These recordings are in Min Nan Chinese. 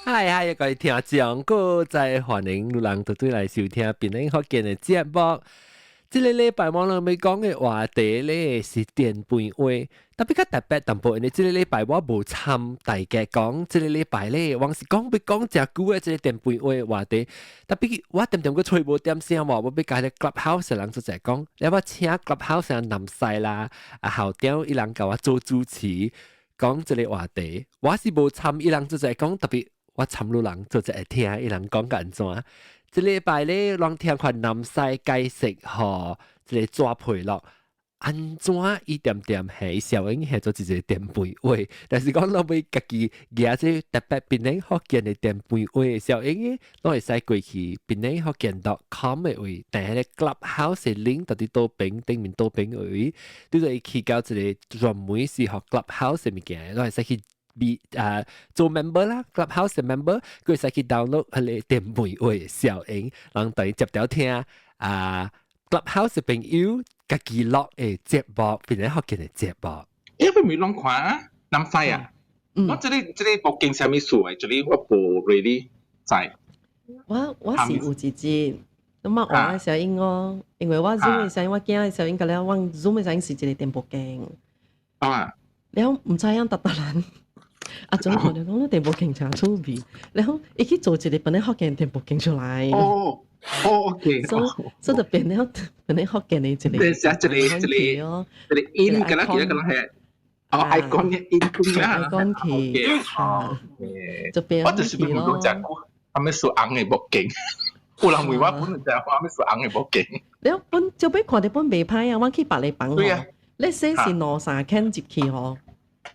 嗨嗨，各位聽眾，閣再歡迎路人對對來收聽檳城福建的節目。這个禮拜我們欲講的話題咧是電飯話，特別較特別淡薄，因為這个禮拜我無參大家講，這个禮拜咧，我是講欲講誠久的這个電飯話的話題，特別我恬恬閣揣無點聲無，我欲共彼个 Clubhouse 的人做者講，了我請 Clubhouse 的南西啦，啊校長伊人共我做主持，講這个話題，我是無參伊人做者講，特別我參路人做者會聽伊人講甲按怎。這禮拜咧，攏聽看南西解釋予這个紙皮咯，按怎伊恬恬係小英係做一个電飯話，但是講攏欲家己舉這特別檳城福建的電飯話，小英攏會使過去檳城福建 .com 的位，但彼个 Clubhouse 的 link 佇倒邊頂面倒邊位，你就會去到一个專門是予 Clubhouse 的物件，攏會使去。比啊做 member 啦，Clubhouse 的 member，閣會使去 download 彼个電飯話小英，人等於接條聽啊 Clubhouse 的朋友家己錄的節目，檳城福建的節目。因為未攏看南西啊，我這个這个目鏡啥物事的？這个我無 really 知。我是有一日，咁啊換小英哦，因為我 Zoom 的聲音，我囝的聲音，佮了我 Zoom 的聲音是一个電目鏡。了毋知影逐逐人。啊，總看著講你電目鏡誠趣味，然後伊去做一个檳城福建電目鏡出來。哦，OK。所以就變了檳城福建的一个。對，是一個一個一個音，敢若記得敢若係哦，icon 的音啊，icon 去，哦，就變我就是欲問講誠久，啥物事紅的目鏡，有人問我本來就啥物事紅的目鏡。了本就欲看著本袂歹啊，我去別个房對啊，你說是兩三間入去吼。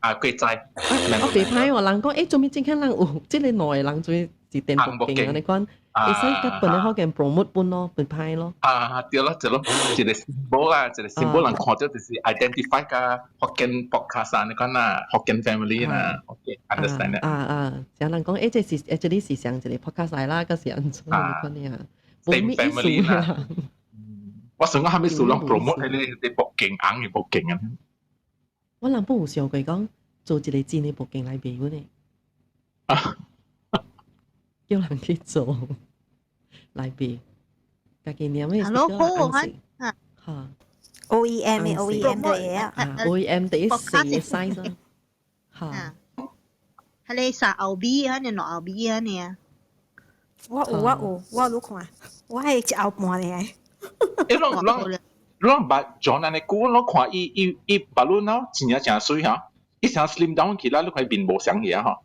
啊，過知。我袂歹哦，人講欸，做咩這間人有這个兩个人做是電目鏡按呢款，會使共檳城福建 promote 本咯，袂歹咯。啊，對咯，對咯，一个 symbol 啦，一个 symbol 人看著就是 identify 佮福建 podcast 按呢款啦，福建 family 啦，OK，understand 啊啊，有人講欸，這是欸，這裡是上一个 podcast 來啦，閣是按怎按呢款爾， same family 啦。我想講啥物事攏 promote 彼个目鏡紅的目鏡啊。我人本有想過講做一个真的目鏡來賣阮的，叫人去做來賣，家己黏的 Hello，好啊，哈，OEM 的 OEM 的嘢啊，OEM 第一細的 size 啊，哈，係你三後尾啊，你兩後尾啊，你啊，我有我有我有看，我係一後半的。欸，攏攏攏捌 John 按呢久，攏看伊伊伊把路喏，真正誠媠哈，伊成 slim down 起來，你看面無相去啊吼。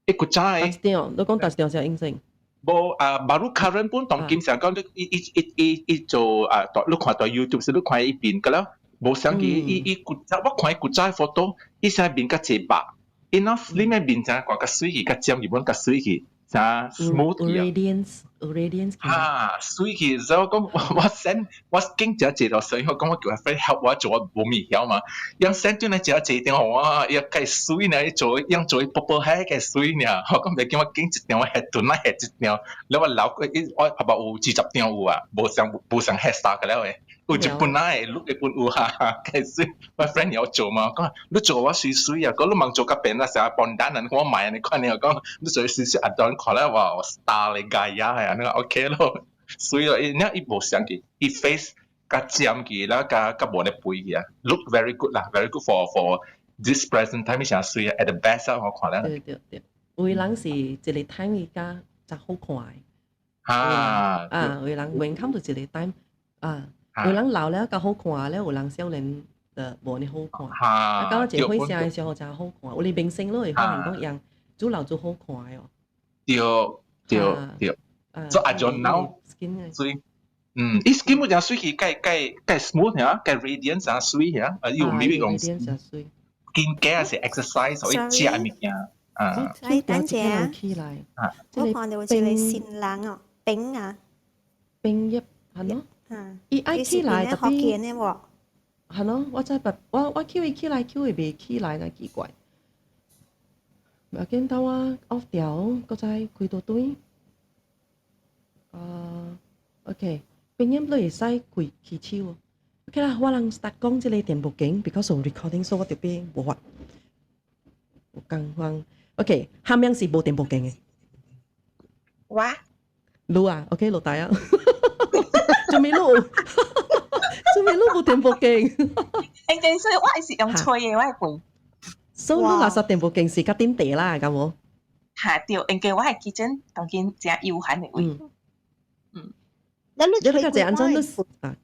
伊古早的，一張，你講佗一張啥應聲？無啊，baru current 本當今成講你伊伊伊伊伊做啊，你看佇 YouTube 時你看伊面個了，無相去，伊伊古早我看伊古早 photo，伊成面較濟肉，伊喏 slim 的面成看較媠去，較尖日本較媠去。啥 smooth 去啊？Radiance，radiance。哈，媠去，所以我講我 send 我經誠濟咯，所以我講我叫我 friend help 我做，我無物曉嘛。伊 send 轉來誠濟張予我，伊較媠呢，伊做伊做 purple hair 較媠呢。我講袂緊，我揀一張我翕頓來翕一張，了我留過伊，我阿伯有20張有啊，無相無相 hairstyle 個了的。有一本來的，錄一本有哈，較媠。我 friend 有做嘛，講你做我媠媠啊，講你茫做較變啦，成日笨蛋人我買你看你講你做媠媠阿當看咧哇，star 嚟蓋呀，係啊，你 OK 咯，媠咯，伊你伊無相去，伊 face 較尖去，啦較較無咧肥去啊，look very good 啦，very good for this present time 誠媠啊，at the best 啊，我看咧。對對對，有的人是一个 time 伊較才好看的。啊，有的人 when come to 一个 time 啊。有人老了較好看了，有人少年就無呢好看。啊，到一個歲數的時候才好看。有啲明星攏會發現講，樣愈老愈好看的哦。對對對，所以阿 John now 所以嗯，伊 skin 本誠媠去，較較較 smooth 嚇，較 radiant 啊媠嚇，啊有咪咪講 skin care 是 exercise 所以食物件啊。所以等陣啊，我看到一個新人哦，冰啊，冰葉係咯。伊愛起來特別，係咯，我知白，我我叫伊起來，叫伊袂起來，那奇怪。無要緊，等我 off 掉，閣再開多對。啊，OK，冰葉你會使開起手。OK 啦，我人 start 講這个電目鏡，because of recording，所以我特別無法。有共款，OK，下面是無電目鏡的。我滷啊，OK，落大啊，做咩滷？做咩滷無電薄鏡？應該所以我是用吹的，我的飯。所以你垃圾電薄鏡是較點地啦，敢無？嚇對，因為我的 kitchen 當今誠悠閒的位。那你你較濟按怎你啊？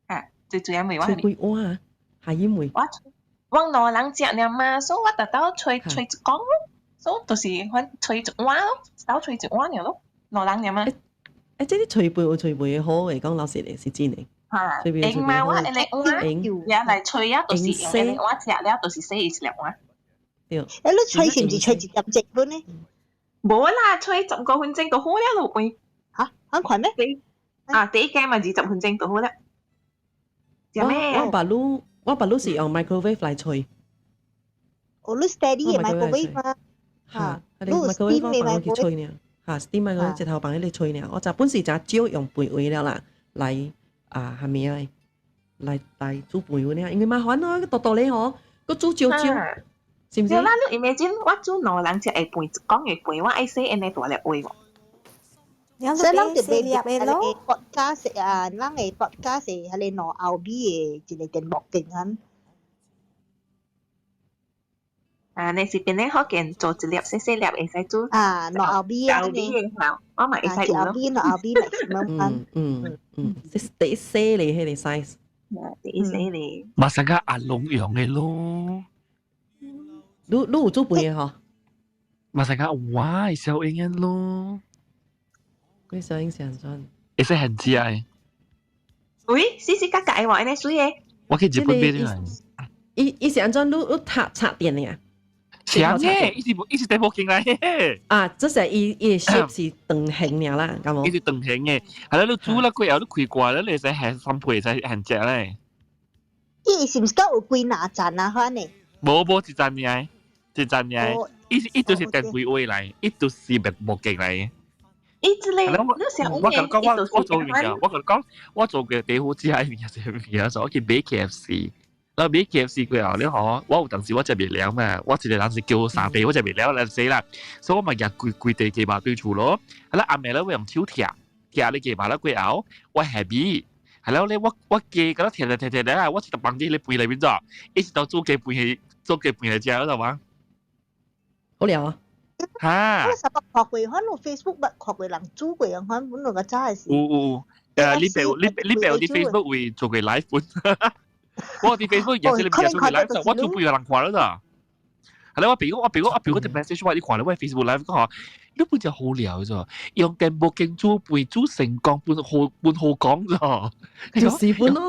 啊，最主要咪我吹幾碗啊？係因為我兩人食爾嘛，所以我特到吹吹一缸咯，所以就是反吹一碗咯，兜吹一碗爾咯，兩人爾嘛。這個吹飯有吹飯的好的，講老實的是真的。嚇，用嘛我一個碗，也來吹啊，就是用一個碗食了，就是洗一粒碗。對。你吹是毋是吹一點鐘本呢？無啦，吹15分鐘就好了咯，喂。嚇，很快咩？啊，第一間嘛20分鐘就好了。我爸魯是用 microwave 來吹。哦，你 steady 的 microwave 嘛？嚇，你 microwave 放去吹呢？嚇，steam microwave 一頭放喺你吹呢。我就本時就少用飯位了啦，來啊，係咪啊？來煮飯位呢？因為麻煩咯，多多咧嗬，閣煮少少，是毋是？對啦，你 imagine 我煮兩人食的飯，一公的飯，我愛洗按呢大粒位無？所以咱就買入個 podcast 啊，咱的 podcast 是彼個兩後尾的一個電幕鏡啊。啊，你是邊咧福建做一粒細細粒會使煮。啊，兩後尾啊，後尾的吼，我嘛會使有咯。一後尾兩後尾咪嗯，這第一細咧，彼個 size。第一細咧。嘛是個阿龍用的咯。你有煮飯的吼？嘛是個我小英的咯。你小英是按怎？會使現食的。喂，死死格格的話，按呢水的。我去日本買的。伊是按怎？你插插電的啊？強嘅，伊是電波鏡來。啊，這是伊的 shape 是長形爾啦，敢無？伊是長形的，係啦，你煮了過後，你開蓋了，你會使現三倍，會使現食咧。伊是毋是閣有幾若層啊？款的？無一層爾，一層爾。伊就是電櫃位來，伊就是木鏡來。伊這個，你想我共你講，我做物件，我共你講，我做過第好食的物件是物件，我去買 KFC。我買 KFC 過後，你嗬，我有當時我食袂了嘛，我一個人是叫三杯，我食袂了來死啦，所以我嘛夾規規地雞肉對厝咯。係啦，暗暝咧我用手拆，拆你雞肉了過後，我下味，係啦咧我雞佮拆拆拆拆咧，我一直放佇彼個飯內面咗，一直到煮雞飯做雞飯來食，知道嗎？好料啊！嚇！我十八看過，反正 Facebook 捌看過人煮過，反本來個早是。有有，你別有佇 Facebook 會做過 live 本。我佇 Facebook 也是你別做過 live，我做幾個人看了咋？係啦，我朋友啲 message 我你看了我 Facebook live 講嗬，你本就好料咋？用電木鏡煮飯煮成功，本好本好講咋？就是本咯。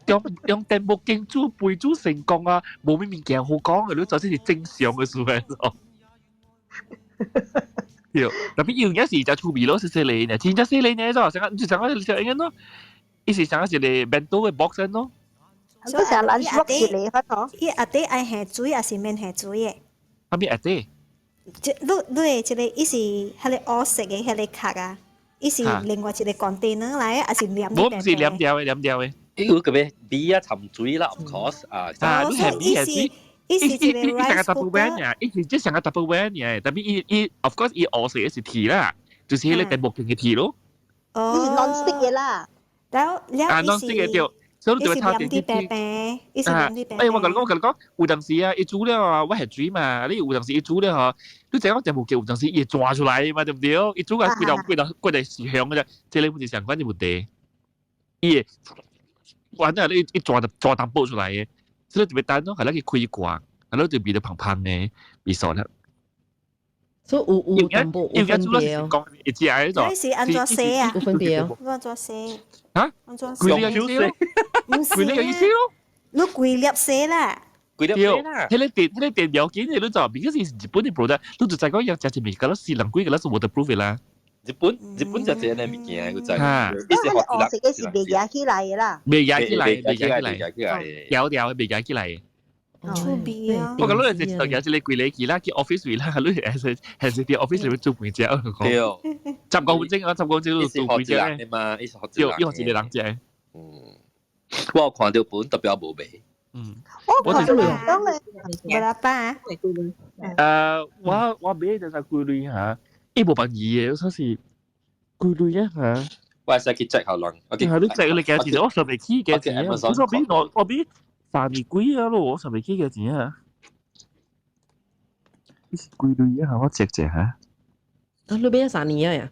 用電木鏡煮飯煮成功啊，無咩物件好講嘅，你就算是正常嘅事嚟咯。對，特別有陣時就趣味咯，細細粒呢，真正細粒呢，就成個就成個小英咯，伊是成個一個 bento 的 box 咯。所以成 lunch box 一個嗬。伊下底愛下水，抑是免下水的？啥物下底？這你你的這個，伊是彼個烏色的彼個殼啊，伊是另外一個 container 來的，抑是黏？無，毋是黏掉的，黏掉的。伊有個咩米啊，摻水啦，of course 啊。啊，你係米係水。伊是一個伊成個 Tupperware 爾，伊是這成個 Tupperware 爾，特別伊 of course 伊烏色的是鐵啦，就是彼個電木鏡的鐵咯。哦，伊是 non-stick 的啦。了了，啊，non-stick 的對。所以你就會插電電啊！哎，我共你講，有當時啊，伊煮了啊，我係水嘛，你有當時伊煮了吼，你知影電木鏡有當時伊會鑽出來嘛，對毋對？伊煮啊，規頭規頭規頭是香的啫，這個不是相關的問題。伊會，反正你伊鑽就鑽淡薄出來的，所以特別等咯，係咱去開罐，係咯就變得胖胖的，味素了。所以有淡薄有分別哦。講一隻嗰種。你是按怎洗啊？有分別哦。按怎洗？嚇？按怎洗？規個意思咯。毋是規個意思咯。你規粒洗啦。規粒洗啦。彼個電要緊的，你知，because 是日本的 product，你就知講伊食一物件，咯是人幾個，咯是 waterproof 的啦。日本食這個物件，佢知。嚇。伊是烏色的是袂壓起來的啦。袂壓起來，袂壓起來，掉掉的袂壓起來。趣味啊！我講你就就一個規個去啦，去 office 位啦，你係佇 office 裏面做半隻，對。15分鐘啊，15分鐘做半隻咧嘛，伊是學對，伊學一個人食。嗯，我有看到本特別無賣。嗯，我看到講咧，無啦爸。我買就是幾鐳嚇，伊無辦意嘅，所是幾鐳啊嚇。我係去 check 下人。係你 check 你幾錢？我上未起幾錢？我比我比3年幾啊咯，我上未起幾錢啊？幾鐳啊？我 check 者嚇。啊，你買3年啊呀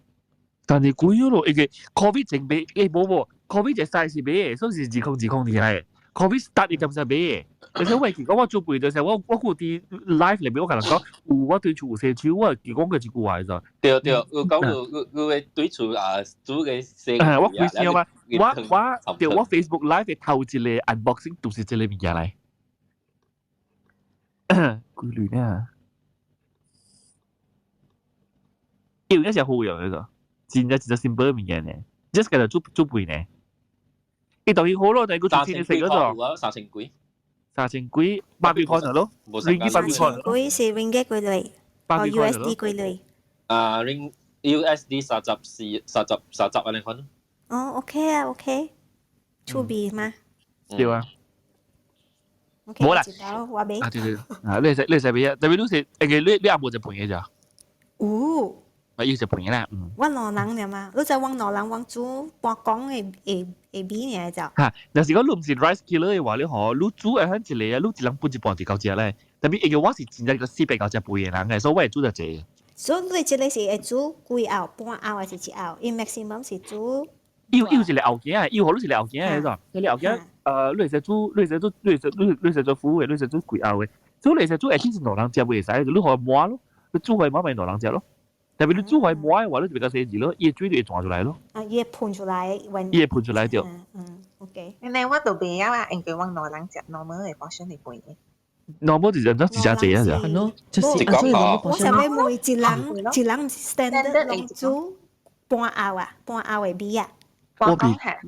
？3年幾咯？因為 COVID 前買，無無，COVID 隻 size 買嘅，所以是2020年嚟。COVID start 伊點先買嘅？而且我會記講我做背就是我有佇 live 裏面我甲人講，有我對厝有洗手，我記講過一句話咋。對對，有講有有有個對厝啊，煮個洗。我開始嘛，我對我 Facebook live 嘅頭一個 unboxing 就是這個物件來。幾鐳呢？伊有影是好用嘅個，真正真正 simple 物件呢，just 個就煮煮背呢。伊當然好咯，但係佢煮千食嗰種。3000幾。3000幾800塊就咯，ringgit 800塊。幾是 ringgit 幾鐳？哦 USD 幾鐳？啊，ring USD 34 30 30按呢款。哦，OK 啊，OK，趣味嗎？對啊。冇啦，我買。啊對對，啊你使你使買啊？特別你是，你也無一盤嘅咋？有。啊，伊一盤啦，嗯。我兩人爾嘛，你知我兩人我煮半公的會味爾就。嚇，若是講你毋是 rice killer 的話，你吼，你煮會響一個啊，你一人分一半就夠食咧。特別因為我是真正個400夠食肥的人嘅，所以我會煮得濟。所以你這個是會煮幾甌，半甌還是一甌？伊 maximum 是煮。伊有一個後頸啊，伊有予你一個後頸的，迄個後頸，你會使煮，你會使煮，你會使你你使做服務的，你會使煮幾甌的。所以你會使煮，會先是兩人食袂使，你予抹咯，你煮予抹咪兩人食咯。特別你煮予抹的話，你就比較細緻咯，伊的水就會彈出來咯。啊，伊會噴出來，伊會噴出來對。嗯，OK。你我都袂曉啊，因為我兩人食 normal 的 portion 嚟肥的。 normal 就是咁，一隻濟啊，係咯，就是啊，我想欲問一人，一人 standard 攏煮半甌啊，半甌的米啊。我講嚇，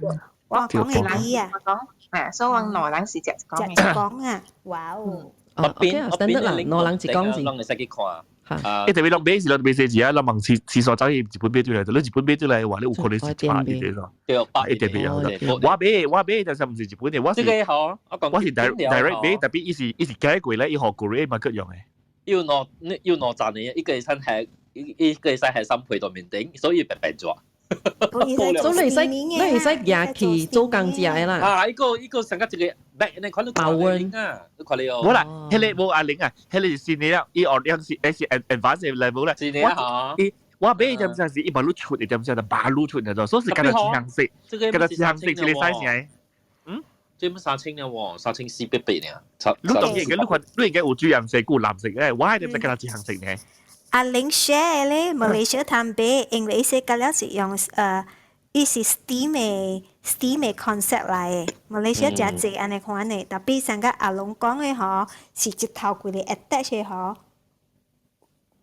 我講的米啊。我講啊，所以我兩人是食一公。食一公啊，哇哦！我邊我邊啦，兩人一公是。攏會使去看。伊特別攏買是攏買細字啊，攏問廁所走去日本買對來，你日本買對來的話，你有可能是差一點咯。對，一定袂曉。我買但是毋是日本的，我是我是 direct 買，特別伊是改過來，伊予 Korea 嘛閣用的。有兩有兩站的，一個會使係一個會使係3倍到面頂，所以白白做。所以你會使舉去做工食的啦。啊，伊個伊個上個一個 back 你看你看你啊，你看你哦。無啦，彼個無阿玲啊，彼個是新的了，伊學樣是是 advanced level 啦。新的哈。伊我買一點鐘是伊把路出一點鐘就把路出嚟咗，所以是敢若一項色，敢若一項色一個 size 的。嗯，這麼3000了喎，3488呢。你當然應該你看，你應該有主顏色，有藍色的，我係點敢若一項色呢？阿玲 share 咧，馬來西亞通買，因為伊說甲了是用伊是 steam 的 concept 來的。馬來西亞誠濟按呢款的，tapi 上個阿龍講的吼，是一頭規個 attach 的吼，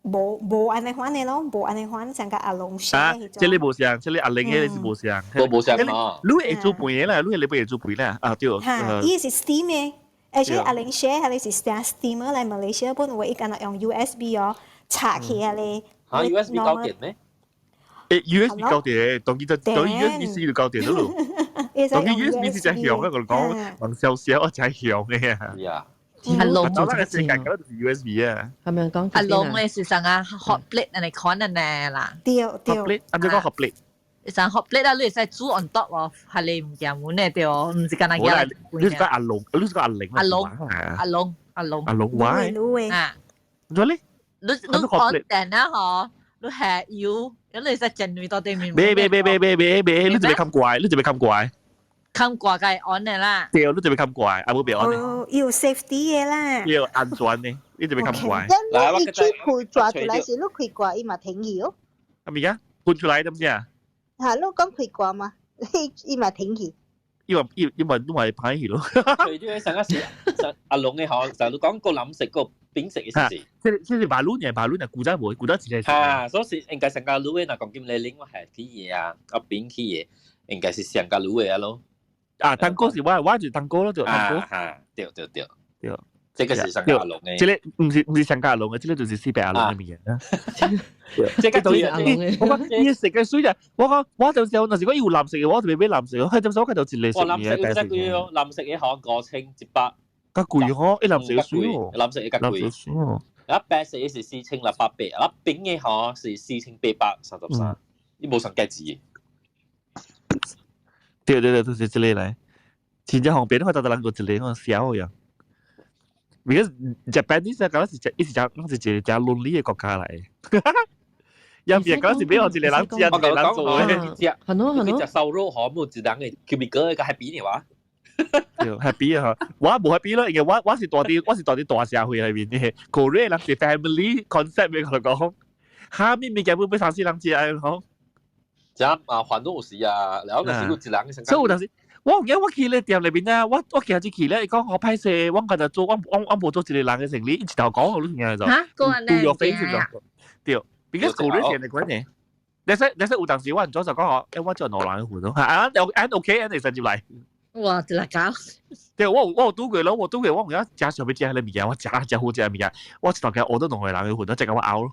無按呢款的咯，無按呢款上個阿龍 share 啊，這個無相，這個阿玲的是無相，無相吼。你會煮飯的啦，你會你會煮飯啦，啊對。哈，伊是 steam 的，而且阿玲 share 彼個是 steamer 來馬來西亞本有伊敢若用 USB 哦。插起來咧。嚇 USB 夠電咩？誒 USB 夠電，當然就當然 USB C 就夠電咯。當然 USB C 真強啊！我講黃小小我真強嘅啊。呀，阿龍做那個世界嗰度是 USB 啊。係咪講？阿龍咧是啥啊？hot plate 按呢款按呢啦。對對。 hot plate，按怎講 hot plate？是 hot plate 啊，你會使煮 on top 哦，係你物件滿咧對哦，毋是干焦來。你是講阿龍，你是講阿玲？阿龍，阿龍，阿龍。阿龍話？啊。你講咧？你你按電啊嗬，你下油，咁你使煎魚到對面。別別別別別別別，你就別看怪，你就別看怪。看怪該按的啦。對，你就別看怪，啊無別按的。哦，有 safety 的啦。有安全的，你就別看怪。咁你吹盤抓出來時，你開掛伊嘛停去哦。啊咪啊，盤出來得唔知啊？嚇，你講開掛嘛，伊嘛停去。伊嘛伊伊嘛都嘛會歹去咯。除咗上一時，阿龍嘅嗬，成日都講個藍色個扁色嘅是。這是馬路呢，馬路呢，古早無，古早一個。啊，所以應該上加路嘅，若講金嚟拎我係起嘢啊，啊扁起嘢，應該是上加路嘅啊咯。啊，糖果是我就糖果咯，就糖果。啊，對對對對。這個是上加龍嘅。這個毋是上加龍嘅，這個就是400阿龍嘅物件。這個就是阿龍嘅。我講伊食嘅水啊，我講我就時候若是講伊有藍色嘅，我就袂買藍色嘅。佢就時我看到一個色嘅。藍色嘅真貴哦，藍色嘅可5100。較貴吼，伊藍色嘅水哦。藍色嘅較貴。啊白色是4680，啊冰嘅嗬是4833，伊無上價錢。對對對，都是這個來。真正方便，我逐逐人做一個我小樣。Because Japanese 講是一是講是一個真倫理嘅國家來。入邊嗰時俾我一個人食，一個人做嘅。食，你食燒肉嗬，冇一人嘅叫咪哥個 happy 呢話？對，happy 啊！我無 happy 咯，因為我是大啲，我是大啲大社會裏面嘅。Korea 人是 family concept 嘅，我講。下面物件會俾三四人食啊，講。這麻煩都有時啊，然後就是有一人。所以有當時。我有影我去咧店裏面啊，我今日去咧，伊講我歹勢，我剛才做，我無做一個人嘅生理，伊一頭講我你聽就。嚇，個人咧。對，because 個人嘅關係。你識有當時我唔早就講我，欸我做兩人份咯，啊啊 OK，你直接來。哇！一來搞。對，我有拄過咯，我拄過，我有影食上欲食彼个物件，我食食好食物件，我一頭家學到兩個人嘅份，再共我拗咯。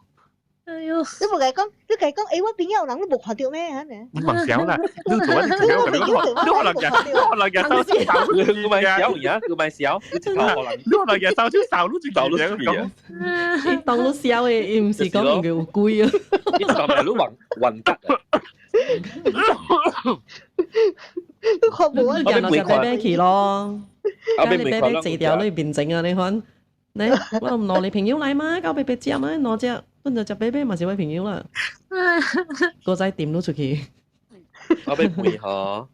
哎呦！你無共伊講，你共伊講，欸，我朋友人你無看著咩？你莫笑啦，你做我你做我你可能嘅，你可能嘅手手，你咪笑而你咪笑，你可能嘅手手手，你就手你伊當你笑的，伊毋是講伊有鬼啊！伊就係你暈暈得。你看無啊？你行落食白白去咯，你白白坐掉你面前啊！你看，你我唔攞你朋友來嘛，交白白食嘛，攞隻。本就食白白嘛是我朋友啦，個仔點都出去。我欲問嗬，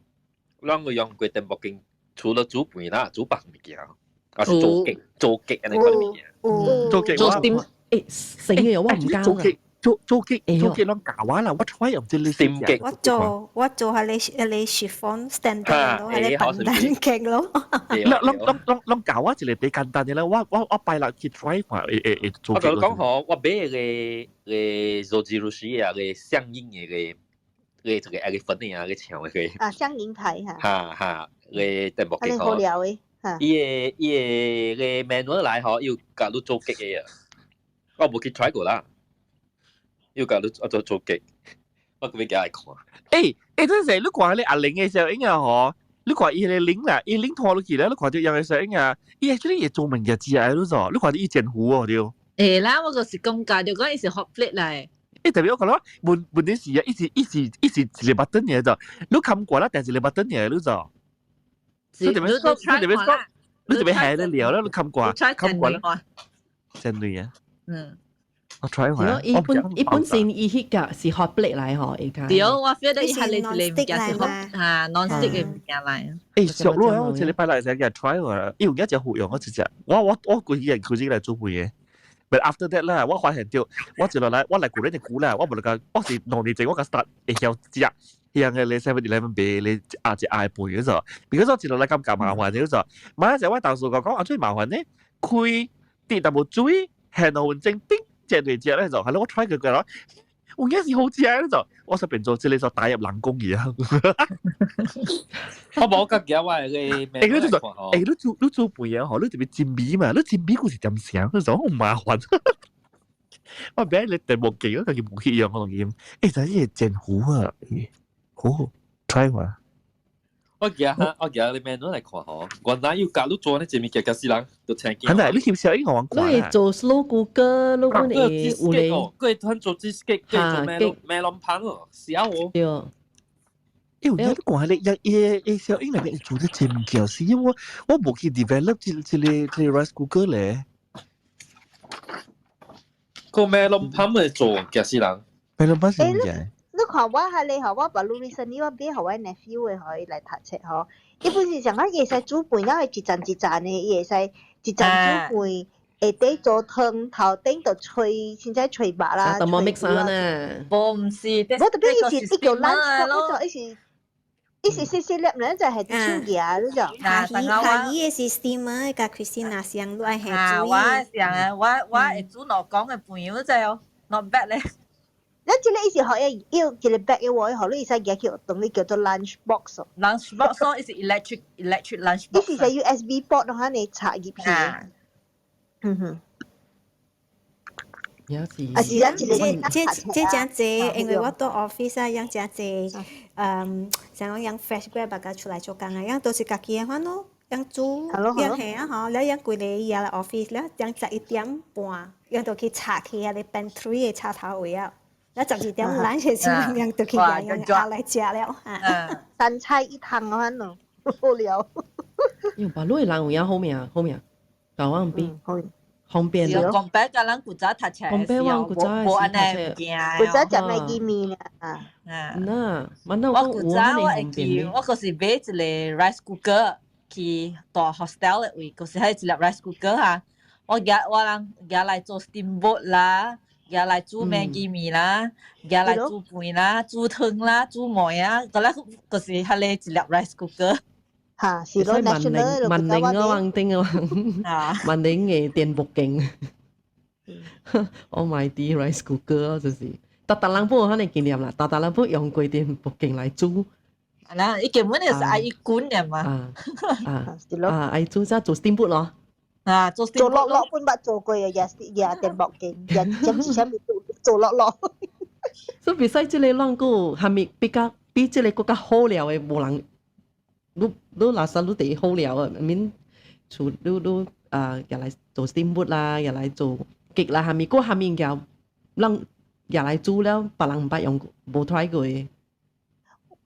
咱有用過電木鏡，除了煮飯啦，煮別物件，還是做雞做雞按呢款物件。做雞做點？欸，成嘅我毋教做雞做做雞做雞攏教我啦，我 try 用這個點雞。我做係你 chiffon standard 咯，係你 pandan cake 咯。攏攏攏攏攏教我一個比簡單的啦，我拜六去 try 看會會會做。我共你講吼，我買个个無印啊，个相應的个個這個愛個粉的啊，個像的個。啊，相應牌哈。哈哈，個電木鏡好料的。伊個 manual 來吼，有教你做雞的啊，我無去 try 過啦。又教你啊做做雞，我閣欲共來看。欸欸，這是你看彼個阿玲的小影啊吼，你看伊彼個玲啦，伊玲拖落去咧，你看著樣的小影啊，伊 actually 會做物件食的，你知？你看著伊真糊哦，對。會啦，我就是講教著講伊是 hot plate 來。欸，特別我講問問題是啊，伊是伊是伊是一個 button 嘅就，你冚過啦，但是一個 button 嘅，你知？你特別講，你特別講，你特別下得了啦，你冚過，冚過啦，真對啊。嗯。我 try 下。伊本身伊彼個是 hot plate 來吼，伊個。對，我 feel 到伊係一個物件是 hot 嚇 non-stick 嘅物件來。欸，熟咯，我這禮拜來時個 try 下，伊有影真好用，我直接，我規日規日來做飯嘅。But after that 啦，我發現到我一落來，我來舊年就久啦，我無咧個，我是2年前我才 start 會曉食，彼樣個咧 7-Eleven 賣咧啊一愛飯嗰種，because 我一落來感覺麻煩嗰種，馬上我同事講啊最麻煩呢，開滴淡薄水，下兩分鐘，叮。食對食咧就係咯，我 try 過過咯，有影是好食咧就，我說變做這個就打入冷宮一樣。我無覺得我個，欸，你做，欸，你做飯啊？吼，你特別真味嘛？你真味佢是點成？你就好麻煩。我別你電木機，我家己無去用，我同伊，欸，但是真糊啊，好 try 下。我記得你咩攞來看吼，原來有教你做呢，這物件驚死人，就聽見。係咪？你翕相應該玩過你會做 slow cooker，你阮會有咧。佢會做 cheesecake，佢做melon 香哦，痟哦。對。欸，有影你看彼個伊伊小英內面做得真物件，是因為我無去 develop 這個 rice cooker 咧。個 melon 香會做驚死人。 melon 香是物件？你看我係你吼，我把 recently 我買予我 nephew 的吼，伊來讀冊吼。伊本是想講伊會使煮飯，了會一層一層的，伊會使一層煮飯，下底做湯，頭頂就吹，現在吹肉啦。就 mix 啊！無毋是，我特別伊是伊叫 lunch box，伊是細細粒，咧就係手舉你就。下魚下魚的是 steamer，佮 Christina 上你愛下煮。我上啊，我會煮兩公的飯，你知哦，not bad 咧。咱這個伊是予伊要一個 bag 的話，予你會使舉去學堂，你叫做 lunch box。 lunch box 咯，伊是 electric lunch box。伊是隻 USB port 咯，你插入去。嗯哼。也是。啊是咱一個這這誠濟，因為我到 office 啊，樣誠濟，嗯，像講樣 fresh grad 捌出來做工啊，樣都是家己的款咯。樣煮，樣係啊嗬，了樣規個伊來 office 了，樣11點半，樣就去插去啊個 pantry 的插頭位啊。了12點咱就是樣就去樣樣來食了。三菜一湯啊，喏，好了。用把鐳人有影好命好命，台灣比方便咯。講白甲咱古早讀冊講白我古早無按呢物件。古早食麥記麵啊。啊。那，我古早我會記，我嗰時買一個 rice cooker 去蹛 hostel 的位，嗰時係一粒 rice cooker 哈。我舉我人舉來做 steamboat 啦，舉來煮麥記麵啦，舉來煮飯啦，煮湯啦，煮糜啊，嗰粒嗰時係咧一粒 rice cooker。嚇，是咯，萬寧萬寧啊，萬丁啊，萬寧嘅電木鏡，Almighty rice cooker 就是，逐逐人本可能經驗啦，逐逐人本用過電木鏡來煮。啊，伊根本就是愛伊滾的嘛。啊啊啊！愛煮啥做 steamboat 咯。啊，做做落落本捌做過啊，也也電木鏡，也點子啥物做做落落。所以比賽這個攏閣還咪比較比這個閣較好料的無人。你你垃圾你第一好料啊，免厝你你啊，入來做 steamboat 啦，入來做 cake 啦，蝦米閣蝦米叫人入來煮了，別人毋捌用無 try 過的。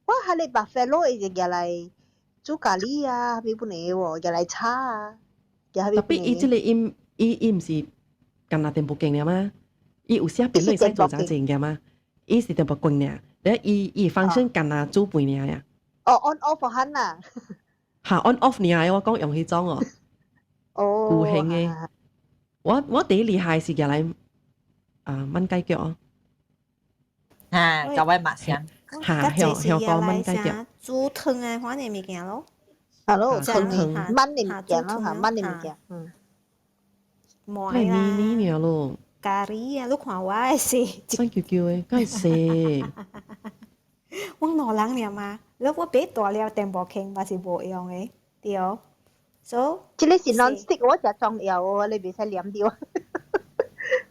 我係你 buffalo 會入來煮咖喱啊，蝦米本來喎，入來炒啊， Tapi 伊這個伊伊伊毋是干焦電木鏡爾嗎？伊有寫邊會使做啥子物嗎？伊是電木棍爾，咧伊伊 function 干焦煮飯爾呀。哦，on off 喊啊。嚇，on off 爾，我講用彼種哦。哦。有形的。我我第一厲害是入來啊，燜雞腳哦。啊，就位麻聲。嚇，向向講燜雞腳。煮湯的款的物件咯。係咯，湯燜的物件咯，嚇，燜的物件，嗯。糜啦。麵爾咯。咖喱啊，你看我的是。生叫叫的，敢會生。我兩人爾嘛，你我買大了電木鏡嘛是無用的，對。所以，這個是 non-stick，我誠重要哦，你袂使黏著。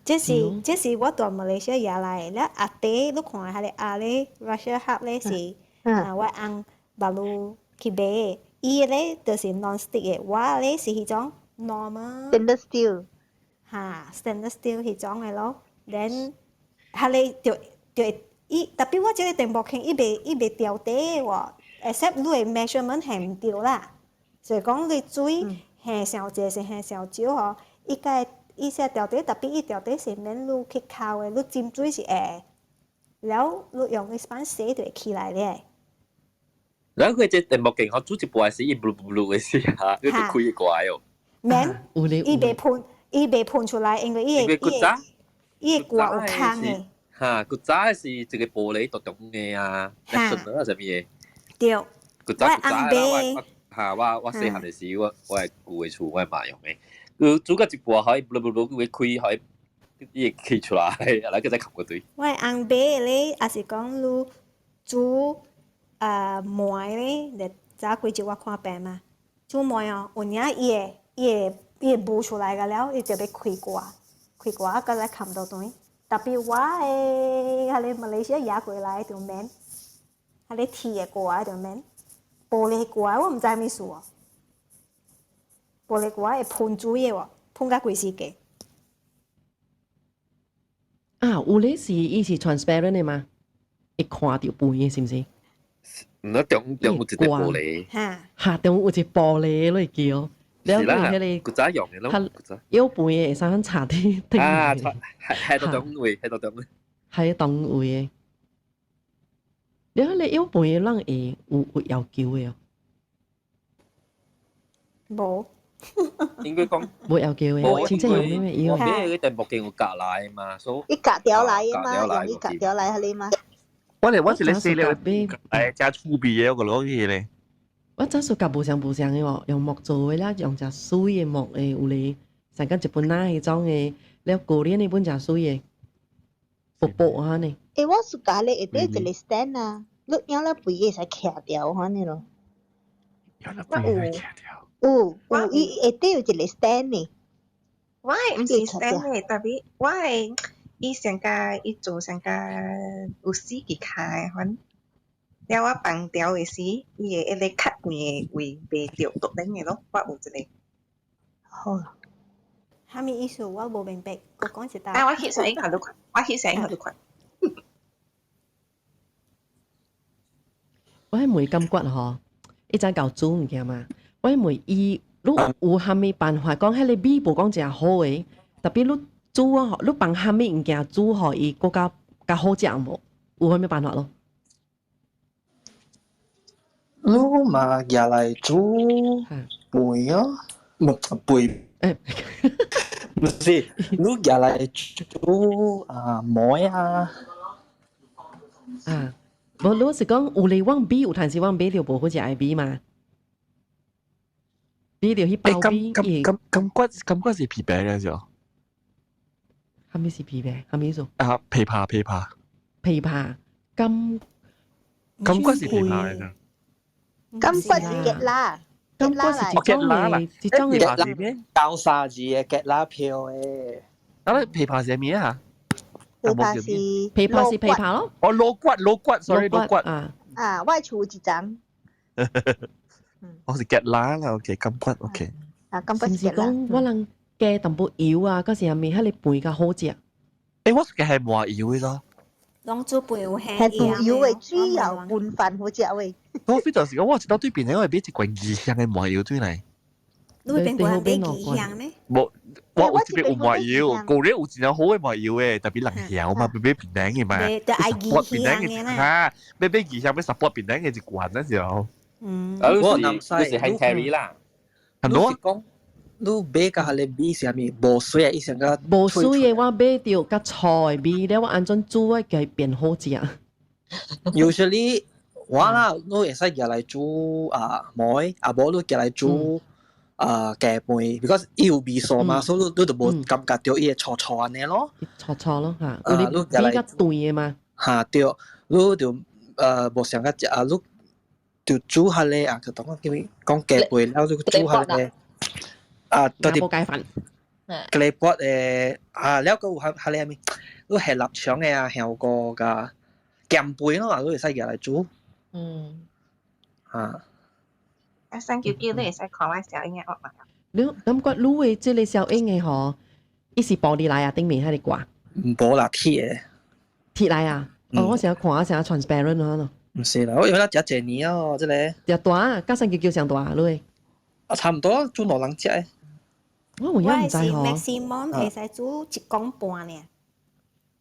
這是這是我蹛馬來西亞來的，了阿弟你看彼個阿咧，Russia Hub 咧是啊，我翁巴魯去買的，伊的咧就是 non-stick 的，我的咧是彼種 normal。 Stainless steel。哈，stainless steel 彼種的咯，then 彼個就就會伊，tapi 我這個電木鏡伊袂伊袂掉底的喎，except 你的 measurement 係毋對啦，所以講你水下傷濟是下傷少吼，伊該伊寫掉底，tapi 伊掉底是免你去敲的，你浸水是會，了你用個 sponge 洗就會起來咧。然後佢這電木鏡我煮一半時，伊ブルブル的時嚇，佢就開過來哦。免，伊袂噴，伊袂噴出來，因為伊的伊的伊的鍋有空的。嚇，古早是一個玻璃獨中的啊，那純啊啥物的。對。古早古早啦，我嚇我我細漢的時，我我係舊的厝，我係嘛用的。佢煮到一半，可以ブルブル佢會開，可以伊會開出來，來佢再冚個堆。我翁買的咧，也是講你煮啊糜咧，就早幾日我看病嘛，煮糜哦，有影伊會伊會伊會霧出來個了，伊就欲開蓋，開蓋啊，閣來冚倒轉。Tapi 我的彼個馬來西亞過來就免，彼個鐵的蓋就免，玻璃蓋我毋知啥物事哦。玻璃蓋會噴水的喎，噴甲規世界。啊，有咧是伊是 transparent 的嗎？會看著飯的，是毋是？毋那中中有一個玻璃。哈。哈，中有一個玻璃落去哦。是啦，彼個古早用的咯。有飯的會使通插佇頂。啊，係係到中位，係到中。係中位的。你彼個有飯的人會有有要求的哦？無。應該講無要求的，真正用咩要？我買個電木鏡有夾來嘛，所以伊夾掉來的嘛，用伊夾掉來彼個嘛。我咧我是咧洗咧，誒，加粗鼻的我個攞去咧。我早數夾無相無相的喎，用木做的啦，用誠水的木的有咧，上甲日本仔彼種的，了舊年的本誠水的，薄薄按呢。欸，我 suka 咧下底一個 stand 啊，你用了肥會使徛掉按呢咯。用了肥會使徛掉。有有，伊下底有一個 stand 呢。我的毋是 stand 的，tapi 我的伊上加伊做上加有四支跤的款。了我放掉的時，伊會一直 cut。規個位袂著獨頂嘅咯，我有一個。好。啥物意思？我無明白，閣講一啊，我翕相影予你看，我翕相影予你看。我係問感覺吼，伊知𠢕煮物件嘛？我係問伊，你有啥物辦法講？彼个米無講誠好的，特別你煮啊，你放啥物物件煮，予伊閣較較好食無？有啥物辦法咯？你嘛舉來煮飯哦，毋飯，毋是，你舉來煮啊糜啊。啊，無，你是講有咧往米有趁時往買著無好食的米嘛？買著彼包米，咁咁咁骨咁骨是皮餅嘅時候。啥物是皮餅？啥物意思？啊，琵琶琵琶。琵琶咁咁骨是琵琶嚟㗎。咁骨是結啦，咁骨是一種的，一種的。高沙字的結拉票的。啊，你琵琶是咩啊？琵琶是琵琶是琵琶咯。哦，鑼骨鑼骨，sorry 鑼骨啊。啊，我厝有一張。我是結拉啦，OK，金骨，OK。啊，金骨是是講我人加淡薄油啊，嗰時係咪彼個飯較好食？欸，我嘅係麻油嘅咯。攏煮飯有蝦係油的水油拌飯好食喂。我非常時講，我一到對面咧，我係買一罐異香嘅麻油對來。你會變過買異香咩？無，我有這邊有麻油，舊年有真好嘅麻油嘅，特別人曉嘛，買檳榔嘅嘛。對，愛異香嘅啦。嚇，買異香，買 support 檳榔嘅一罐嗰時候。嗯。啊，你是係 carry 啦。很多。你買甲彼個米是啥物？無水啊，伊上較無水的，我買著較粗的米了，我按怎煮我會變好食。 Usually 我啦，你會使舉來煮啊糜，啊無你舉來煮啊雞飯，because 伊有味素嘛，所以你就無感覺著伊會粗粗按呢咯。粗粗咯嚇，你米較斷的嘛。嚇對，你就無上較食啊，你就煮彼个啊，就當我叫伊講雞飯了，就煮彼个。啊，到底雞飯，雞骨誒啊，了閣有彼彼个啥物？你下臘腸的啊，香菇佮鹹飯咯，你會使舉來煮。嗯。啊。啊，三九九你會使看我小英嘅學嘛？你感覺你的這個小英的吼，伊是玻璃來啊，頂面彼个掛？無啦，鐵的。鐵來啊！哦，我成日看成日 transparent 咯。毋是啦，我用了食濟年哦，這個。食大，佮三九九上大，你。啊，差唔多，煮兩人食的。我有影毋知吼。我是 maximum 會使煮一公半爾，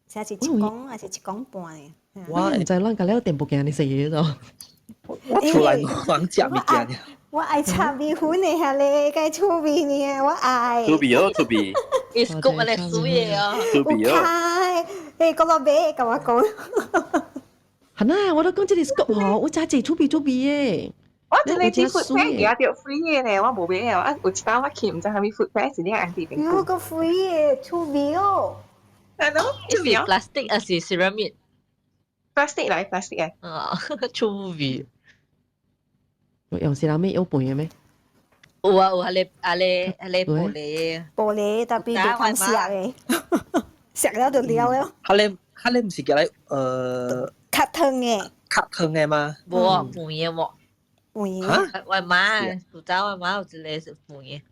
才是一公還是一公半爾？我毋知咱共了電部鏡你食嘢咯。我厝內兩人食物件。我愛炒米粉的遐咧，該趣味呢，我愛。趣味哦，趣味。伊是講安尼水的哦。趣味哦。欸，講到尾，共我講。係啦，我都講這个 scoop 吼，我真濟趣味趣味的。我一個啲 food fair 舉著 free 的咧，我無買哦。啊，有一擺我去，毋知啥物 food fair 是你安弟邊。有個 free 的趣味哦。係咯，是 plastic 還是 ceramic？plastic 來，plastic 來。啊，趣味。用ceramic 有飯的咩？有啊有，彼个彼个彼個玻璃。玻璃特別袂通食的，食了就了了。彼个彼个毋是叫來較湯的。較湯的嗎？無飯的無。飯的。我媽，古早我媽有一個是飯的。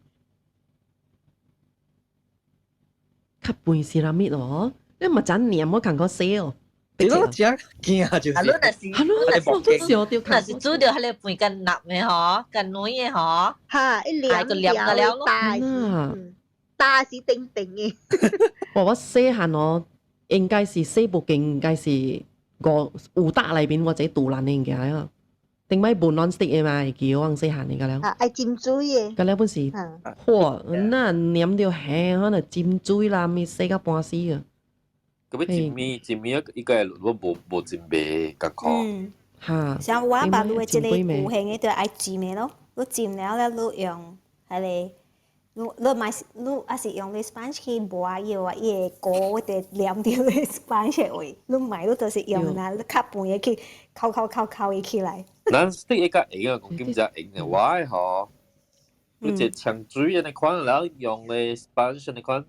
較飯ceramic咯，你嘛真黏，我感覺洗哦。你都食驚就是。啊，你若是，你若是，若是煮著彼个飯較腍的吼，較軟的吼。嚇，一黏就黏個了咯。大是定定的。哇！我細漢哦，應該是洗無勁，應該是五有搭內面我這肚爛的應該啊。頂擺無 non-stick 的嘛，會記我細漢的個了。啊，愛浸水的。個了本是，嚯，那黏著嘿，可能浸水啦，咪洗到半死啊。咁要浸米，浸米一個係我無無浸袂艱苦。嗯。嚇。像我爸滷的這個有形的，就愛浸的咯。你浸了了，你用彼个，你你買你抑是用你 sponge 去抹伊話，伊會糊就黏佇你 sponge 的位。你買你就是用那，你較飯的去摳摳摳摳伊起來。 non-stick 會較用啊，講金才用的，我的吼，你一沖水按呢款，然後用个 sponge 按呢款，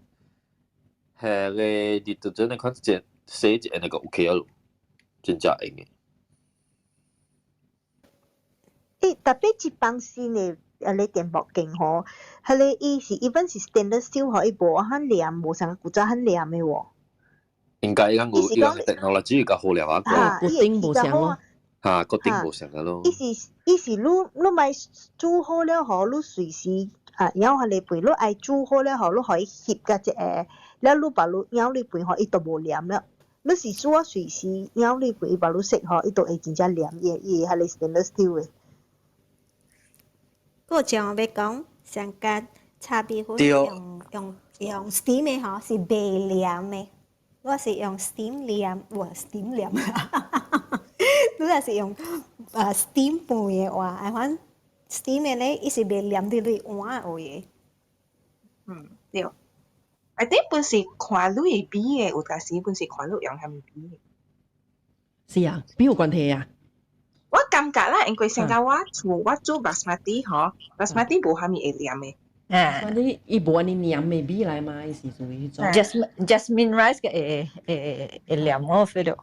下个 detergent 按呢款，一洗一按呢個 OK 啊，真正用的。欸，特別一幫新的啊，你電薄鏡吼，彼个伊是 even 是 stainless steel 吼，伊無很黏，無像古早很黏的喎。應該講有伊個 technology 較好了啊。啊，個頂無相咯。嚇，個頂無相個咯。伊是你莫煮好了吼，你隨時啊，舀彼个飯，你愛煮好了吼，你予伊翕甲一下，了你把你舀你飯吼，伊就無黏了。你是煮啊隨時舀你飯，伊把你食吼，伊就會真正黏，伊會彼個 stainless steel 的。個像欲講，上甲炒米粉用 steam 的吼，是袂黏的。我是用 steam 黏，哇 steam 黏。你若是用steam 飯的話，啊反 steam 的咧，伊是袂黏佇你碗的。嗯，對。I think 本是看你的米的，有當時本是看你用啥物米的。是啊，米有關係啊？我感覺啦，因為上個我厝我煮 basmati 吼，basmati 無啥物會黏的。啊，你伊無按呢黏的米來嘛？伊是屬於彼種。 Jasmine rice 嘅會黏我 feel 到。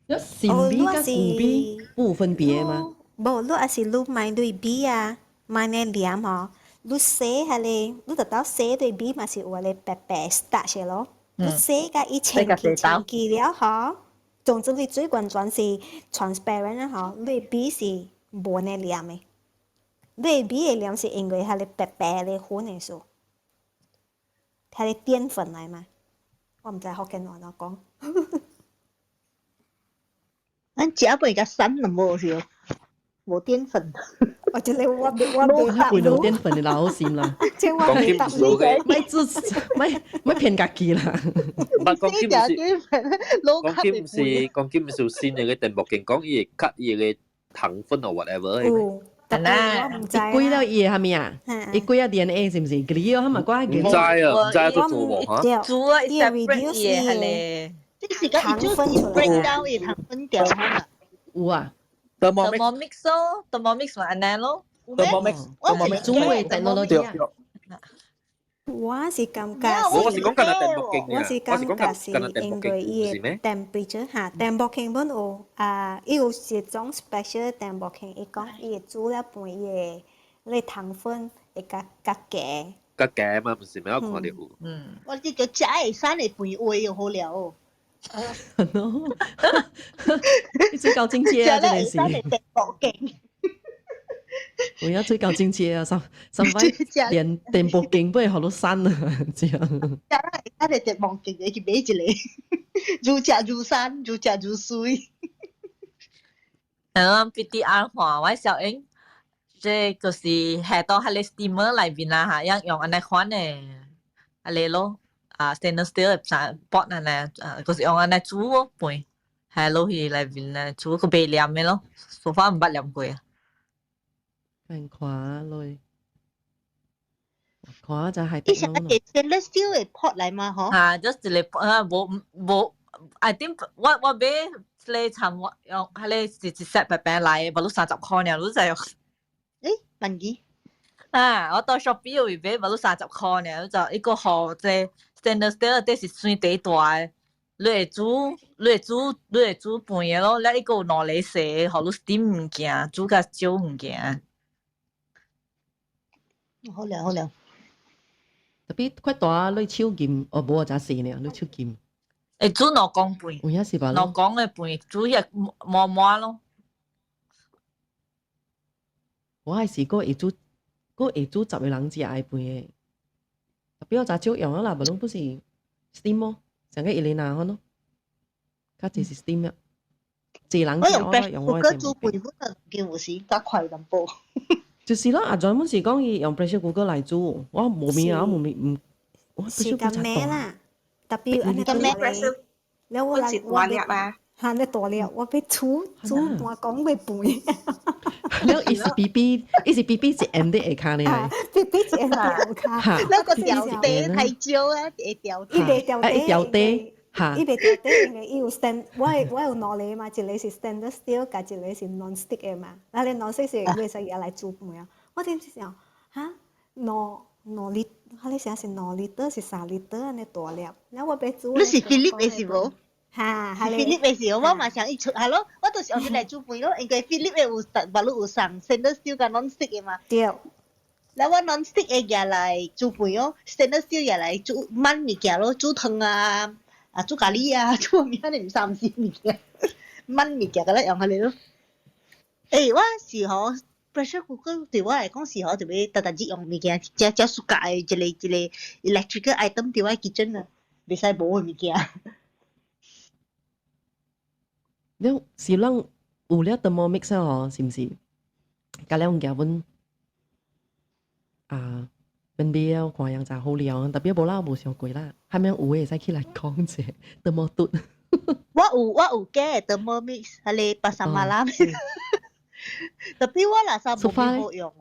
有新米佮舊米有分別嗎？無，你若是你買對米啊，買呢黏吼，你洗彼个，你特到洗對米嘛是有彼個白白 starch 咯。你洗甲伊清氣清氣了吼，總之你水完全是 transparent 啊吼，你米是無呢黏的。你米會黏是因為彼个白白的粉的數，彼个澱粉來嘛。我毋知福建話怎講。咱食飯較瘦就無是，無澱粉。我這個我我袂答。無澱粉的老心啦。這我袂答。莫自莫莫騙家己啦。唔講金是，講金毋是有新的個電木鏡，講伊會 cut 伊個糖分或 whatever。有。啊！伊過了伊會啥物啊？伊過啊 DNA 是毋是？佢了，他嘛掛毋知啊，毋知做做無哈？煮啊，separate 伊係咧。這是講伊就是 break down 伊糖分掉哈。有啊。 Thermomix 咯，Thermomix 嘛按呢咯。 Thermomix，Thermomix 煮的 technology 啊。我是感覺，我是講緊係電木鏡，我是感覺是因為伊的 temperature 哈，電木鏡本有啊，伊有一種 special 電木鏡，伊講伊會煮了飯，伊會你糖分會較較低。較低嘛，毋是咩？我看到有。嗯。我這叫食會瘦的飯話就好了哦。你最高境界啊！真的是。電木鏡。我要最高境界啊！上上擺連電木鏡都會予你瘦啊！這樣。食了會瘦的電木鏡會去買一個，愈食愈瘦，愈食愈媠。嗯，PTR 看我小英，這就是下到彼個 steamer 內面啦哈，用用按呢款的，按呢咯，啊 stainless steel 的啥 pot 按呢，啊，就是用按呢煮咯飯，下落去內面咧煮個袂黏的咯，so far 毋捌黏過啊。看看落，看就係伊是 stainless steel 的 pot 來嘛？嗬。啊，just 一個啊，無無，I think 我買一個參我用，彼個是一 set 白白來的，無你30箍爾，你知用？誒，萬幾？啊，我到 Shopee 有買，無你30箍爾，你就一個予這 stainless steel 的是算第大的，你會煮，你會煮，你會煮飯的咯，了伊閣有兩個細，予你 steam 物件，煮較少物件。好了好了。特別較大，你手鉗，哦，無誠細爾，你手鉗。會煮兩公飯。有影是吧？兩公的飯煮迄滿滿咯。我還是閣會煮，閣會煮10個人食的飯的。特別我誠少用啊啦，無攏不是 steam 咯，上個一年那款咯，較濟是 steam 啊。濟人食我用我的。煮飯本來有時較快淡薄。就是咯，阿專門是講伊用 pressure cooker 來煮，我無明啊，我無明毋，我是咁咩啦？特別按呢大咧，了我來我欲哈，你大粒，我欲煮煮半公的飯。了伊是 BB，伊是 BB 一按佇下跤呢。 BB 一按佇下跤。那個調底太少啊，會調伊袂調底，調底，哈。伊袂調底，因為伊有 stand，我有兩個嘛，一個是 stainless steel，佮一個是 non-stick 的嘛。那你 non-stick 是會使拿來煮飯啊。我點是想，哈，兩 lit，哈你寫是2 liter 是3 liter 按呢大粒，了我欲煮。你是 Philips 的是無？哈，是 Philips 的是，我嘛想伊出，係咯，我我就是用來煮飯咯，因為 Philips 的有別路有送 stainless steel 佮 non-stick 的嘛。對。แล้ว我 non-stick 的舉來煮飯咯，stainless steel 舉來煮燜物件咯，煮湯啊，啊煮咖喱啊，煮物件你毋三時物件，燜物件佮咧用下嚟咯。欸，我是吼 pressure cooker 對我來講是吼，特別逐逐日用物件，遮遮 suka 的一個一個 electrical item 佇我 kitchen 啊，袂使無的物件。你是咱有了 Thermomix 哦，是毋是？佮了物件阮啊，阮買了看樣就好了，特別無啦，無想過啦，蝦米有的會使起來講者 Thermo 我有假 Thermomix，彼个 pasar malam，特別我垃圾無好用，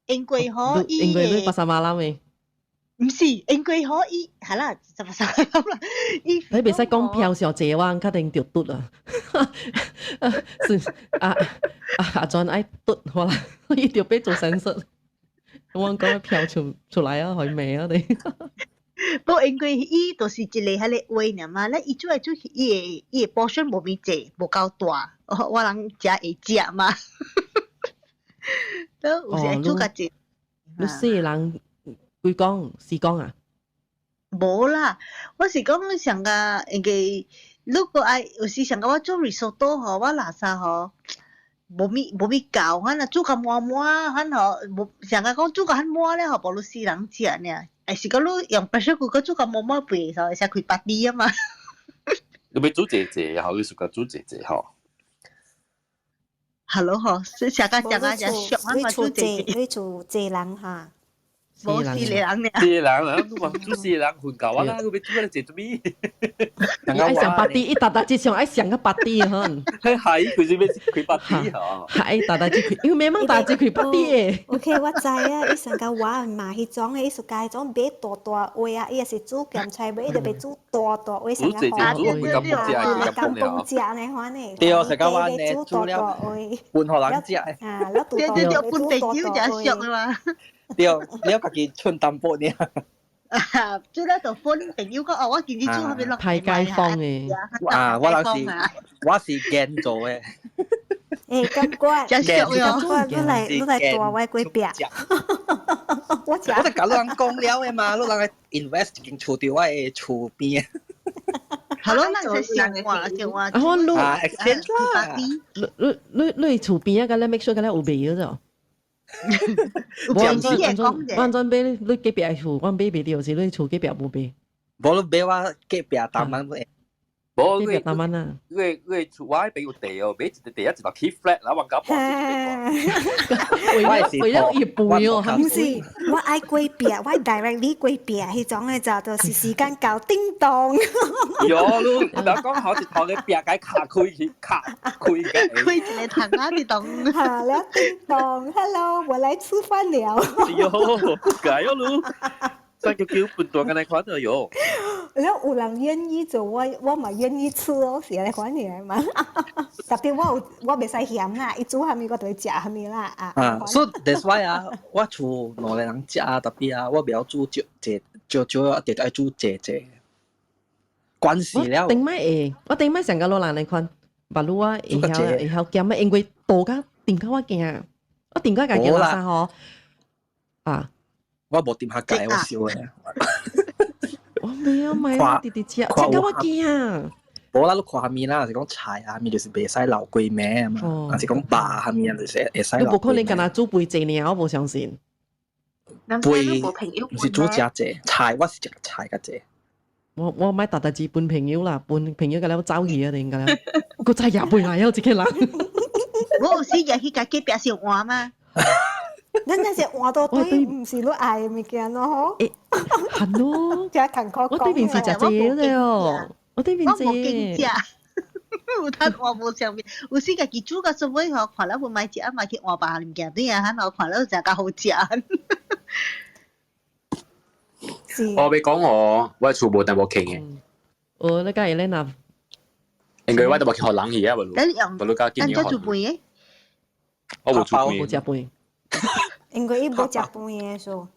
因為吼伊因為你 pasar malam 的。毋是，因為吼伊係啦，就 pasar malam 啦。伊你袂使講票上濟，我確定著拄啊。是啊啊阿專愛拄我啦，伊著欲做 sensor。我講票出出來啊，去罵啊你。不因為伊就是一個彼个話爾嘛，咧伊煮來煮去，伊的 portion 無咪濟，無夠大，我人食會食嘛。都有時愛煮較濟。你四個人幾講四講啊？無啦，我是講上個因為如果愛有時上個我做 risotto 吼，我垃圾吼，無咪夠，反正煮較滿滿，反吼無上個講煮較滿咧吼，無你四人食爾。還是講你用 pressure cooker 煮較滿滿肥的時候，會使開 party 啊嘛。你欲煮濟濟，吼，你暑假煮濟濟吼。係咯吼，食個食個食熟啊嘛，煮濟濟。你厝濟人哈？無四個人爾。四個人啊，你話煮四個人瞓覺啊啦，你欲煮個濟做咩？愛上 party，伊逐逐日上愛上個 party 吼。係係，佢是欲開 party 吼。係，逐逐日開，因為咩物逐日開 party 的。 OK，我知啊，伊上個我嘛彼種的，伊暑假彼種買大大碗啊，伊也是煮鹹菜買，伊就欲煮大大碗，上個好甘榜食呢款的。對，上個我呢煮了分予人食。啊，了對對對，分朋友食俗的嘛。對，你家己剩淡薄爾。啊，煮了就分朋友講哦，我今日煮啥物落。太街坊的。啊，我人是我是現做的。欸，感覺，感覺你來帶我過壁。我食。我就共你人講了的嘛，你人來 invest 一間厝佇我的厝邊。係咯，咱是想話想話。啊，我你啊，exchange 啦。你厝邊啊，佮你 make sure 佮你有賣咗。我按怎我按怎買你隔壁厝，我買袂著，是你厝隔壁無賣。無你買我隔壁單萬無隔壁單萬啊。你厝我彼邊有地哦，買一個地啊，一個起 flat，然後我搞半為了一半哦，毋是，我愛過壁，我 directly 過壁，彼種的就就是時間到叮當。喲，你若講好一套嘅壁該卡開去，卡開嘅。開一個窗仔佇當。好了，叮當，Hello，我來吃飯了。喲，解喲你，三九九半段咁來看到喲。了有人願意做，我嘛願意吃哦，是按呢款爾嘛。特別我有我袂使嫌啦，伊煮啥物我就會食啥物啦啊。啊，所以 that's why 啊，我厝兩個人食啊，特別啊，我袂曉煮少濟，少少一定愛煮濟濟。關係了。頂擺會，我頂擺上個老人來看，目滷我會曉鹹啊，因為倒甲頂較我驚，我頂較家己垃圾吼。啊，我無點下界，我笑的。我沒有買，我直直食，食到我驚。無啦，你看蝦米啦，是講菜啊，物就是袂使留規暝啊嘛，還是講肉蝦米啊，就是會使留。你無可能干焦煮飯濟爾，我無相信。飯毋是煮誠濟，菜我是食菜較濟。我莫逐逐日分朋友啦，分朋友共了走去啊，定共了，閣再也飛來了一個人。我有時也去共隔壁相換嘛。咱那是換到對，毋是你愛的物件咯吼。係咯。真艱苦我對面是食這個哦，我對面我無經食，有通換無上面，有時家己煮到做尾吼，看了無買食，嘛去換別項物件，對啊，吼看了食較好食。我欲講我，我厝無淡薄傾的。哦，你佮伊咧若？因為我都無去予人去啊，無。無你較建議煮飯的？我無煮飯。無食飯。因為伊無食飯的數，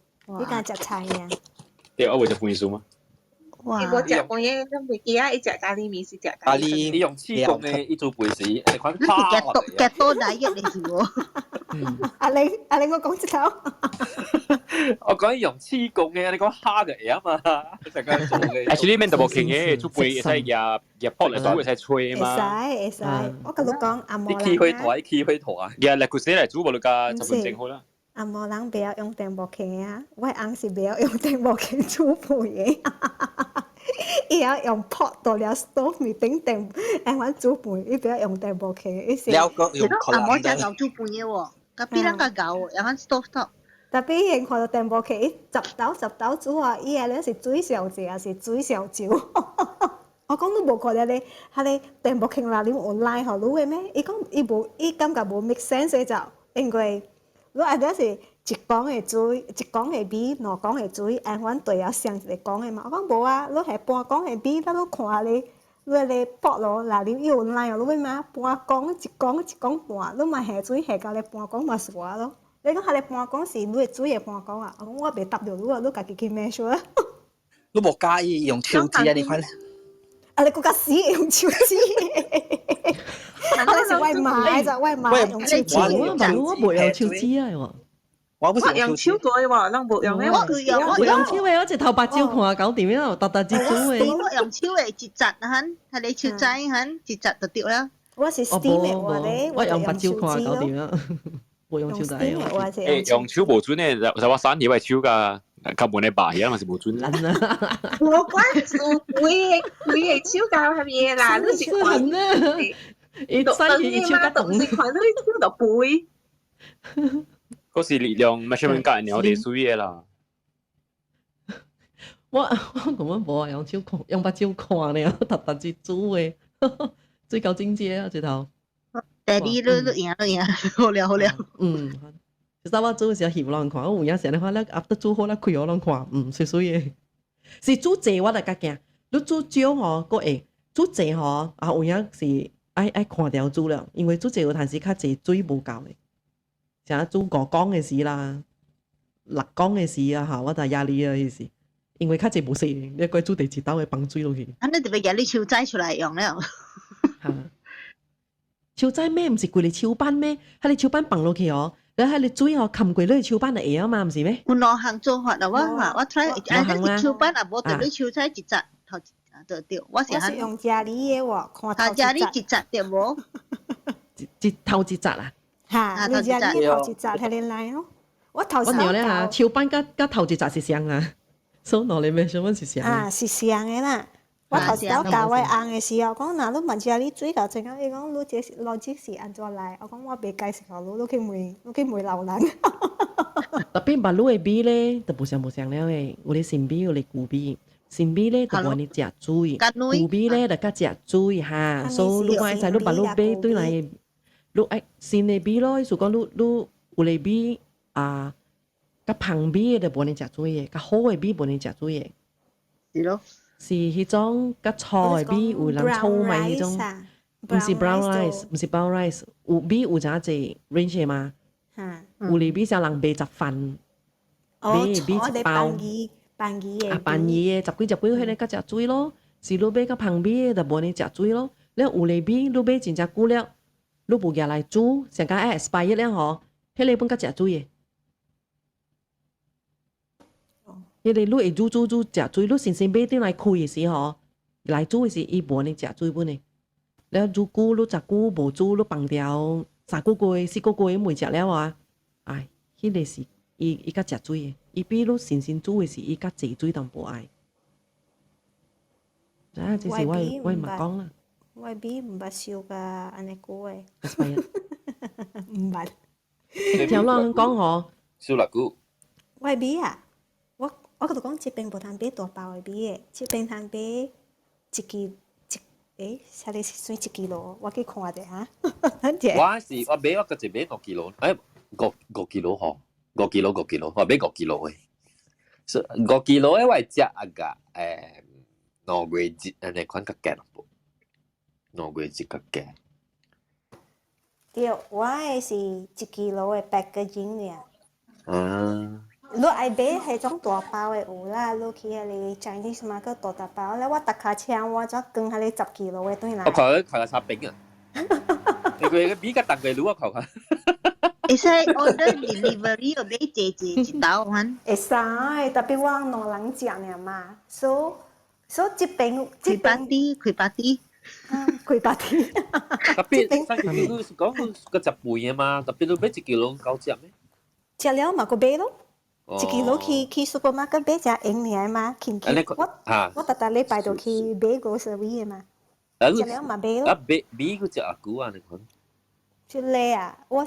伊干食菜爾。對，我無食飯數嗎？哇！伊無食飯嘅，都袂記啊！伊食咖喱麵是食咖喱。你用試過嘅，伊做飯時，你看你是 keto diet 嚟是無？阿玲阿玲，我講一頭。我講用試過嘅，你講蝦就會啊嘛，成個做嘅。 Actually 免就無傾嘅，煮飯會使夾夾泡來煮，會使吹嘛。會使會使，我甲你講阿毛你起火台，起火台。夾來古時來煮，無就加10分鐘好啦。阿毛人袂曉用電木器啊，我翁是袂曉用電木器煮飯的。伊曉用 pot 到了 stove 面頂電，按款煮飯，伊袂曉用電木器。伊是。了個用阿毛真𠢕煮飯的喎，佮比咱較𠢕，用款 stove top。 Tapi 伊看到電木器，伊10斗10斗煮啊，伊個咧是水上濟，還是水上少？我講你無看到咧，彼個電木器內面有拉予你的咩？伊講伊無，伊感覺無 make sense 就，因為你按咧是一公的水，一公的米，2公的水，按款對啊相一個公的嘛。我講無啊，你係半公的米，咱你看咧，你咧菠蘿內面有拉予你嘛？半公一公一公半，你嘛下水下到咧半公嘛是我咯。你講彼個半公是你的水的半公啊？我講我袂答著你啊，你家己去 measure。你無介意用手指啊？你看。啊！你閣較死用手指，我是我媽就我媽用手指。我我無用手指啊！我不是用手過的喎，攏無用的。我用我用手的，我一頭目睭看搞掂了，沓沓子煮的。我用手的一紮哈，彼個手指哈，一紮就對了。我是 steam 的話咧，我用目睭看搞掂了，無用手指。欸，用手無準的，就我散入來手甲較門的白遐嘛是無準。無管做規個規個手甲啥物的啦，你是看啊？伊散去伊手較長，是看你手就肥。嗰是力量 measurement 甲鳥地水的啦。我我根本無用手看，用目睭看呢，沓沓子煮的，水夠整濟啊，一頭。第二你你贏你贏，好了好了。嗯，其實我煮的時候翕予人看，我有影時咧看了，後煮好了開予人看，嗯，媠媠的。是煮濟我就較驚，你煮少吼，閣會煮濟吼，啊有影是愛愛看調煮了，因為煮濟有陣時較濟水無夠的，像煮5公的時啦，6公的時啊，吼，我就壓力啊，彼時，因為較濟無洗，你該煮第一兜的放水落去。啊，你特別舉你手指出來用了。哈，手指咩？毋是規個手板咩？彼個手板放落去哦，然後彼個水哦，冚過你個手板就會啊嘛，毋是咩？有兩項做法啦，我我 try，啊，手板也無特別手指一紮頭就對，我是我是用家裡的喎，看頭一紮一紮對無？一頭一紮啊？哈，你家裡頭一紮彼個來咯。我頭我娘咧嚇，手板佮佮頭一紮是相啊，所以兩個咩什麼是相？啊，是相的啦。我頭一擺教我翁的時候，講若你問遮你水到怎樣，伊講你這邏輯是按怎來？我講我袂解釋予你，你去問，你去問老人。 Tapi 目滷的米咧，就無相無相了的，有咧新米，有咧舊米。新米咧就無按呢食水，舊米咧就較食水哈。所以你看會使你目滷買對來，你愛新的米咯，意思講你你有咧米啊，較芳米的就無按呢食水的，較好的米無按呢食水的。是咯。是彼種較粗的米，有人粗米彼種，毋是 brown rice，毋是 brown rice，有米有誠濟 range 的嘛？有哩米啥人賣雜飯，買米一包，飯魚的，啊飯魚的十幾十幾，彼個較食水咯。是你買較芳米的就無按呢食水咯。了有哩米你買真正久了，你無舉來煮，上較愛 expire 了吼，彼個本較食水的。彼個你會煮煮煮食水，你新鮮買轉來開的時吼，來煮的時伊無按呢食水本的。了煮久，你十久無煮，你放掉3個月、4個月袂食了啊！哎，彼個是伊伊較食水的，伊比你新鮮煮的時，伊較濟水淡薄愛。啊，這是我我嘛講啦。我米毋捌燒甲按呢久的。毋捌。聽人講吼，燒偌久？我米啊，我我閣講這邊無通買大包的米的，這邊通買一支一欸，啥物是算一 kilo？我去看者哈。我是我買我閣一買5 kilo，欸五五 kilo 吼，五 kilo 五 kilo，我買五 kilo 的。所以五 kilo 的我會食啊個欸2月一按呢款較濟無？2月一較濟。對，我的是一 kilo 的 packaging 爾。啊。你愛買彼種大包的有啦，你去彼个 Chinese market 大大包咧，我逐跤車我怎扛彼个10 kilo 的轉來。我看佢看下餅啊，你佢個比較重過你我看看。會使 order delivery 又買濟濟一兜款。會使，特別我兩人食爾嘛，所以這邊這開 party 開 party，開 party。特別上次你是講個十倍啊嘛，特別你買1 kilo 夠食咩？食了嘛，閣買咯。1 kilo 去 supermarket 買誠閒爾嘛，輕輕。我我逐逐禮拜都去買 grocery 的嘛。食了嘛買咯。啊，買買閣食偌久啊？你看。這个啊，我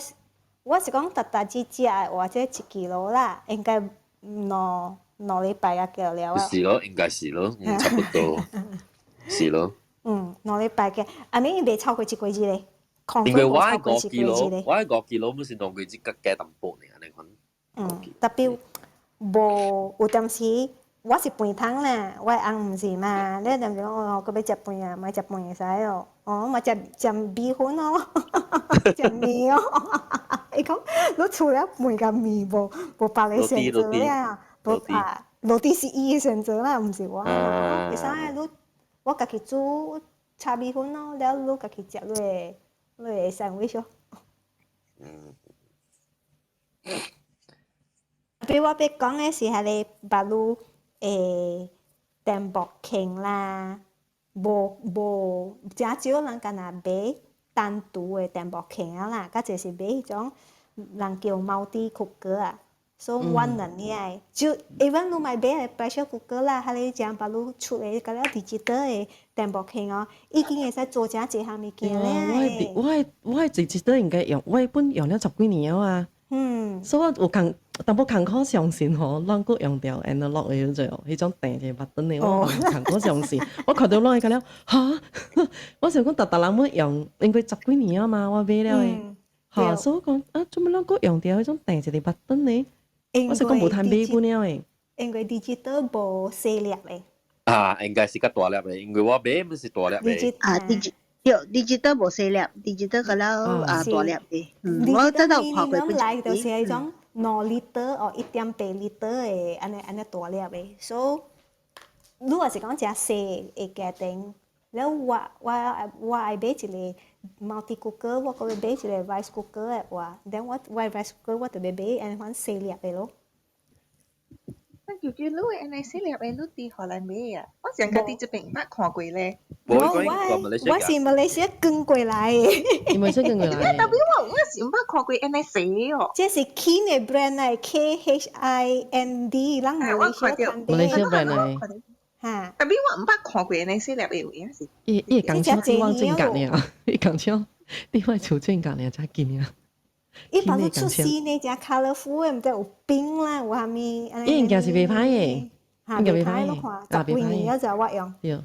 是講逐逐只食的話，這1 kilo 啦，應該兩禮拜也夠了啊。是咯，應該是咯，嗯，差不多，是咯。嗯，兩禮拜嘅，啊，咪袂超過一個月咧。因為我5 kilo，我5 kilo 毋是2個月較加淡薄爾，按呢款。嗯，特別無有當時我是飯桶啦，我的翁毋是嘛，你踮時講哦，閣欲食飯啊，莫食飯會使哦，哦，嘛食食米粉哦，食麵哦，伊講你除了飯佮麵無無別个選擇啊，無啊，滷豬是伊的選擇啦，毋是我。會使你我家己煮炒米粉咯，了你家己食你的 sandwich 咯。比我欲講的是彼个目滷電木罌啦，無無誠少人干焦買單獨的電木罌仔啦，較濟是買彼種人叫 multi cooker 啊，所以阮兩個就 even 你莫買 pressure cooker 啦，彼个誠目滷出的甲了 digital 的電木罌哦，已經會使做誠濟項物件咧。我的 digital 應該用，我本用了十幾年啊。所以我有共淡薄艱苦相信吼，咱閣用著 analog 的彼種，彼種訂一個 button 的，我艱苦相信。我看到咱個了，哈！我想講逐逐人欲用，因為十幾年啊嘛，我買了的。哈，所以我講啊，做麼咱閣用著彼種訂一個 button 的？我是講無通買本了的。因為 digital 無細粒的。啊，應該是較大粒的，因為我買毋是大粒的。啊，digital 對，digital 無細粒，digital 個了啊大粒的。嗯，我真有看過。來就是彼種2 liter 或1.8 liter 的，按呢按呢大粒的。所以，你若是講誠細的家庭，了我愛買一个 multi cooker，我閣欲買一个 rice cooker 的話，then 我 rice cooker 我就欲買按呢款細粒的咯。那舅舅，你會按呢細粒的，你佇荷蘭買啊？我上個佇這邊捌看過咧。我我是馬來西亞跟過來的。你馬來西亞跟過來。特別我是毋捌看過按呢細哦。這是 Khind 的 brand 來，KHIND，咱馬來西亞馬來西亞 brand 來。哈。特別我毋捌看過按呢細粒的有影是。伊伊工廠佇我正格爾，伊工廠佇我厝正格爾才近爾。伊把你出新的，誠 colourful 的，毋知有冰啦，有啥物。伊應該是袂歹的，應該袂歹。你看，十幾年了就我用。對。了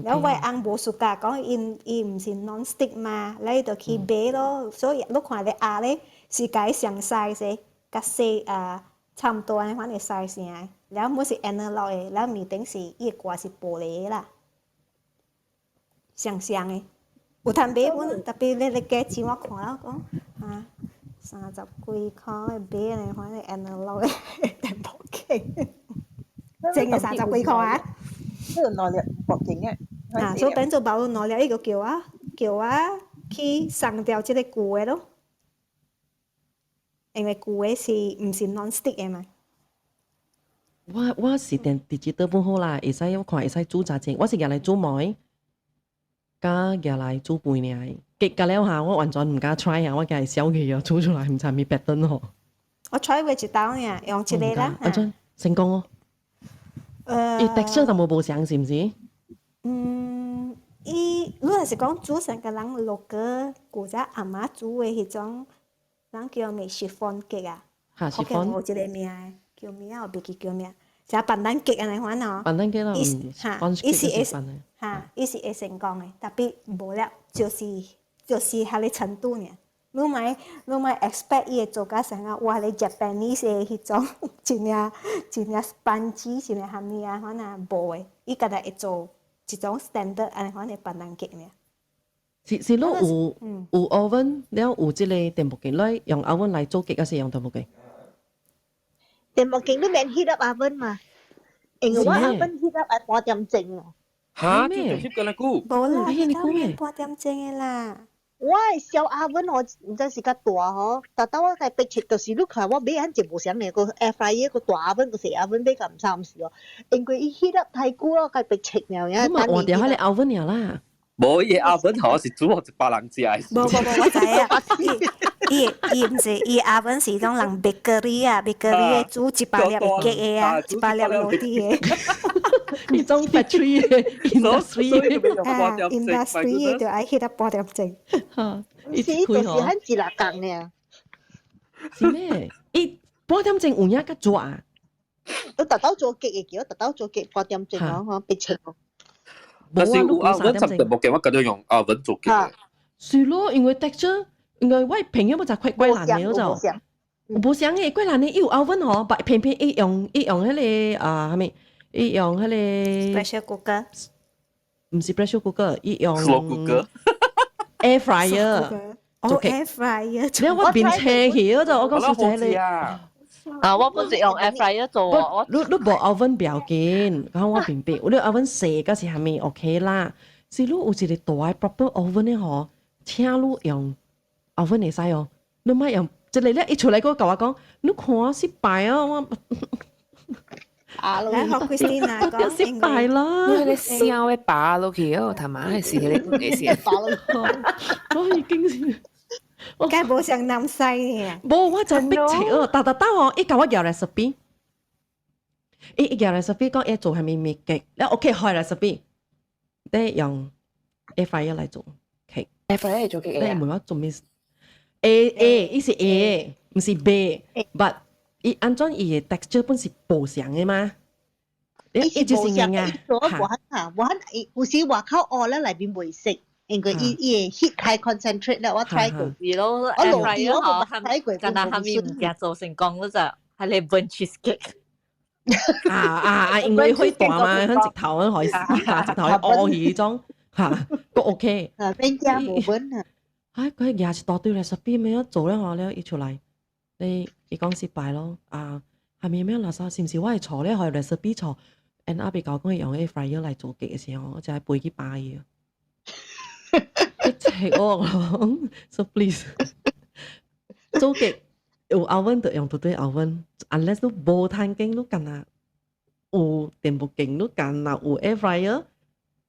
我翁無 suka 講，伊伊毋是 non-stick 嘛，了伊就去買咯。所以你看咧壓咧是共伊相 size 的，較細啊，差毋多按呢款的 size 爾。了毋是 analog 的，了面頂是伊的蓋是玻璃的啦，雙雙的。有通買本，特別咧咧價錢我看了講，啊，30幾箍買按呢款的 analog 的電木罌，真的30幾箍啊！這個兩粒薄勁的。啊，所以變做包兩粒，伊就叫我去送掉這个舊的咯，因為舊的是毋是 non-stick 的嘛。我是電 digital 本好啦，會使我看會使煮誠濟，我是舉來煮糜。佮舉來煮飯爾，結果了下我完全毋敢 try 啊，我驚會燒去哦，煮出來毋知啥物 pattern 吼。我 try 過一道爾，用一个啦。按怎成功哦？伊 texture 淡薄無相是毋是？嗯，伊你若是講煮成個人落個古早阿嬤煮的彼種，人叫咩 chiffon cake 啊？哈，chiffon。無一个名，叫咩啊？我袂記叫名。食 pandan cake 按呢款哦。 pandan cake 咯，哈，伊是會哈，伊是會成功的，特別無了，就是彼个程度爾。你莫 expect 伊會做甲啥啊？哇！咧 Japanese 的彼種真正真正 spongy，真正蝦米啊？款啊無的，伊干焦會做一種 standard 按呢款的 pandan cake 爾。是你有 oven 了有這个電木罌，你用 oven 來做 cake，還是用電木罌？電木鏡你免 heat up oven 嘛？因為我 oven heat up 愛半點鐘哦。嚇，這就翕緊啦久。無啦，你當然半點鐘的啦。我的小 oven 哦，毋知是較大吼，逐當我共逼切，就是你看我買按一無相的個 air fryer 個大 oven 個細 oven 買甲毋三毋四哦，因為伊 heat up 太久咯，共逼切了。你嘛換掉彼个 oven 了啦。無，伊 oven 吼是煮予一百人食的。無無無，我知啊。伊伊毋是伊 oven 是種人 bakery 啊，bakery 煮100粒 cake 的啊，100粒落地的。呢種 factory 的 industry 啊，industry 就愛 heat up 半點鐘。嚇，是就是很一粒工爾。是咩？伊半點鐘有影較熱啊？我特登做 cake 會記，我特登做 cake 半點鐘哦，吼，別切哦。但是有 oven 十特冇嘅，我覺得用 oven 做 cake。是咯，因為 texture，因為我朋友冇就塊怪難的就，無相的怪難的，伊有 oven 吼，但偏偏伊用彼个啊，啥物？伊用彼个 pressure cooker，毋是 pressure cooker，伊用 slow cooker air fryer。哦，air fryer。你我變車去嗰度，我講小姐你。啊，我本是用 air fryer 做我。你無 oven 不要緊，講我明白。你 oven 細個是啥物 OK 啦。是你有一個大的 proper oven 的吼，請你用 oven 會使哦。你莫用，一個咧一出來閣共我講，你看失敗啊！我。啊，來學 Christina 講，失敗啦！你個燒的拔落去哦，他媽的是彼個嘅事。拔落去，我已經是。梗無像南西呢。無，我就逼切哦，逐逐兜哦，伊共我寄 recipe，伊寄 recipe 講伊做啥物物 cake，你 OK 開 recipe，你用 air fryer 來做 cake。 air fryer 做 cake 你問我做咩？A A，伊是 A，毋是 B，but 伊按怎伊的 texture 本是無相的嘛？伊是無相的，伊做無法啊，無法，有時外口烏咧內面袂熟。因為伊伊 heat 太 concentrate 啦，我 try 過。是咯，我落地我無 try 過。敢若蝦米物件做成功，你就係你 burnt cheesecake。啊啊啊！因為火大嘛，很直頭很可以嚇，直頭去烏去種嚇，都 OK。啊，邊家無 burn 啊？唉，佢也是大堆 recipe 咩樣做了後了，伊出來，你伊講失敗咯。啊，下面咩垃圾是毋是我會錯咧？開 recipe 錯，and 阿別講講用 air fryer 來做 cake 的時候，我就係背去巴伊。一切我講，so please 做 cake 有 oven 就用對對 oven，unless 你無趁間，你干那有電木鏡，你干那有 air fryer，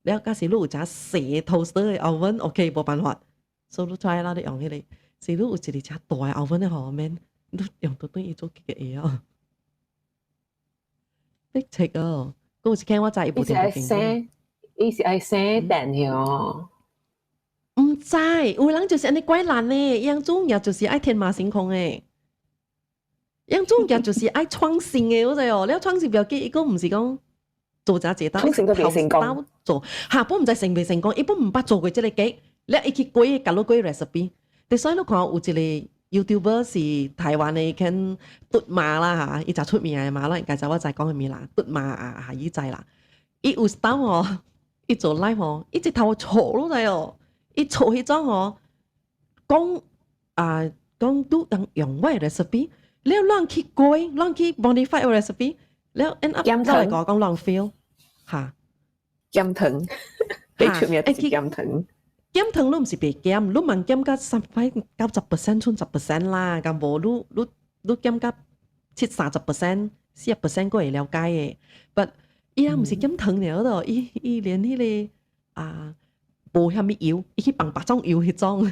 了假使你有隻細 toaster 的 oven，OK 無辦法，所以你 try 啦，你用彼個，是你有一個遮大的 oven 的吼，免你用對對伊做 cake 會曉。逼切哦，閣有一間我知伊無電木鏡。伊是愛生電哦。毋知，有人就是按呢怪難呢，樣做嘢就是愛天馬行空的，樣做嘢就是愛創新的，我知哦。你創新不要緊，伊個毋是講做這一道，創新都未成功。做嚇，本毋知成未成功，伊本毋捌做過這個 cake，你伊去改共你改 recipe。所以你看有一個 YouTuber 是台灣的，肯嘟媽啦嚇，伊誠出名的嘛，咱應該知我知講啥物啦，嘟媽啊啊，伊知啦。伊有時當哦，伊做 live 哦，伊一頭錯落來哦。伊錯彼種吼，講啊講拄當用我的 recipe，了亂去改，亂去 modify 我 recipe，了 end up 再來講講亂 fail，嚇。減糖，你出名就是減糖。減糖你毋是袂減，你茫減甲三百90% 剩10% 啦，敢無你減甲七三十 percent、40% 閣會了解的。But 伊也毋是減糖爾咯，伊連彼個啊。無蝦米油，伊去放別種油彼種。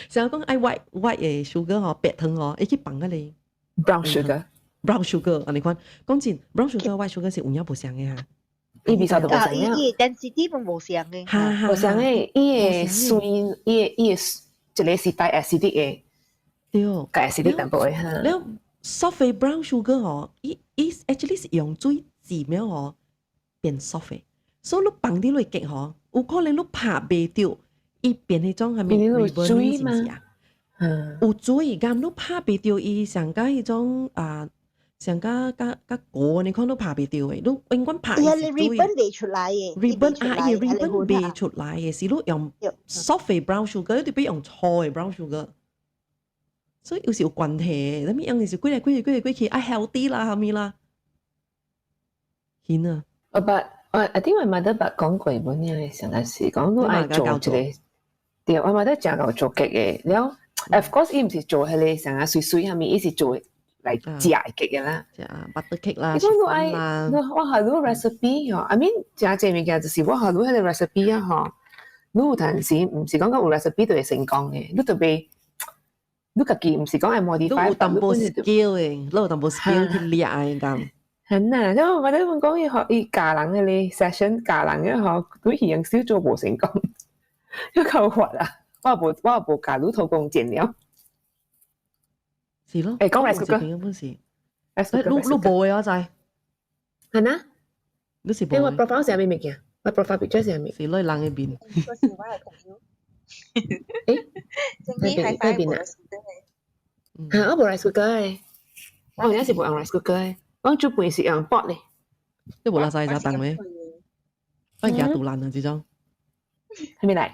像講愛 white 的 sugar 吼，白糖吼，伊去放彼個 brown sugar。 brown sugar 按呢款，講真，brown sugar white sugar 是有影無相的哈。伊味道都無相啊。伊 density 攏無相的。無相的，伊的酸，伊的一個是帶 acidic 的，對，帶 acidic 淡薄的哈。了 soft brown sugar 吼，伊 actually 是用水浸了吼變 soft 的，所以你放佇落 cake 吼。有可能你拍袂著，伊變彼種啥物 ribbon 是毋是啊？有水，敢你拍袂著伊上加彼種啊，上加加加糊，你看你拍袂著的，你永遠拍伊是水。 ribbon 袂出來的。 ribbon 啊，伊 ribbon 袂出來的，是你用 soft 的 brown sugar，你得欲用粗的 brown sugar。所以有時有關係，啥物樣是過來過去過來過去，啊 healthy 啦，啥物啦，顯啊。 But I think my mother 捌講過本嘢，上一時講都愛做一個，對，我媽媽誠𠢕做 cake 的，了，of course 伊毋是做彼个啥啊媠媠啥物，伊是做來食的 cake 的啦。食 butter cake 啦，伊講都愛，我予你 recipe 吼，I mean 誠濟物件就是我予你彼個 recipe 啊吼，你有陣時毋是講講有 recipe 就會成功的，你特別你家己毋是講愛 modify，你有淡薄 skill 的，你有淡薄 skill 去掠的咁。係啊，因為我哋講伊學伊教人嘅咧 session 教人嘅吼，對營養師做無成功，要靠法啊！我無教你偷工減料。是咯。誒，講 rice cooker。本事。你你無的我知。係啊。你是無。我 profile 是啥物物件？我 profile picture 是啥物？是你人的面。我是我的朋友。誒？那邊啊？嚇！我無 rice cooker 的，我有陣時無用 rice cooker 的。我煮飯是用煲咧。你無垃圾就當咩？我係驚肚爛啊！這種。係咪嚟？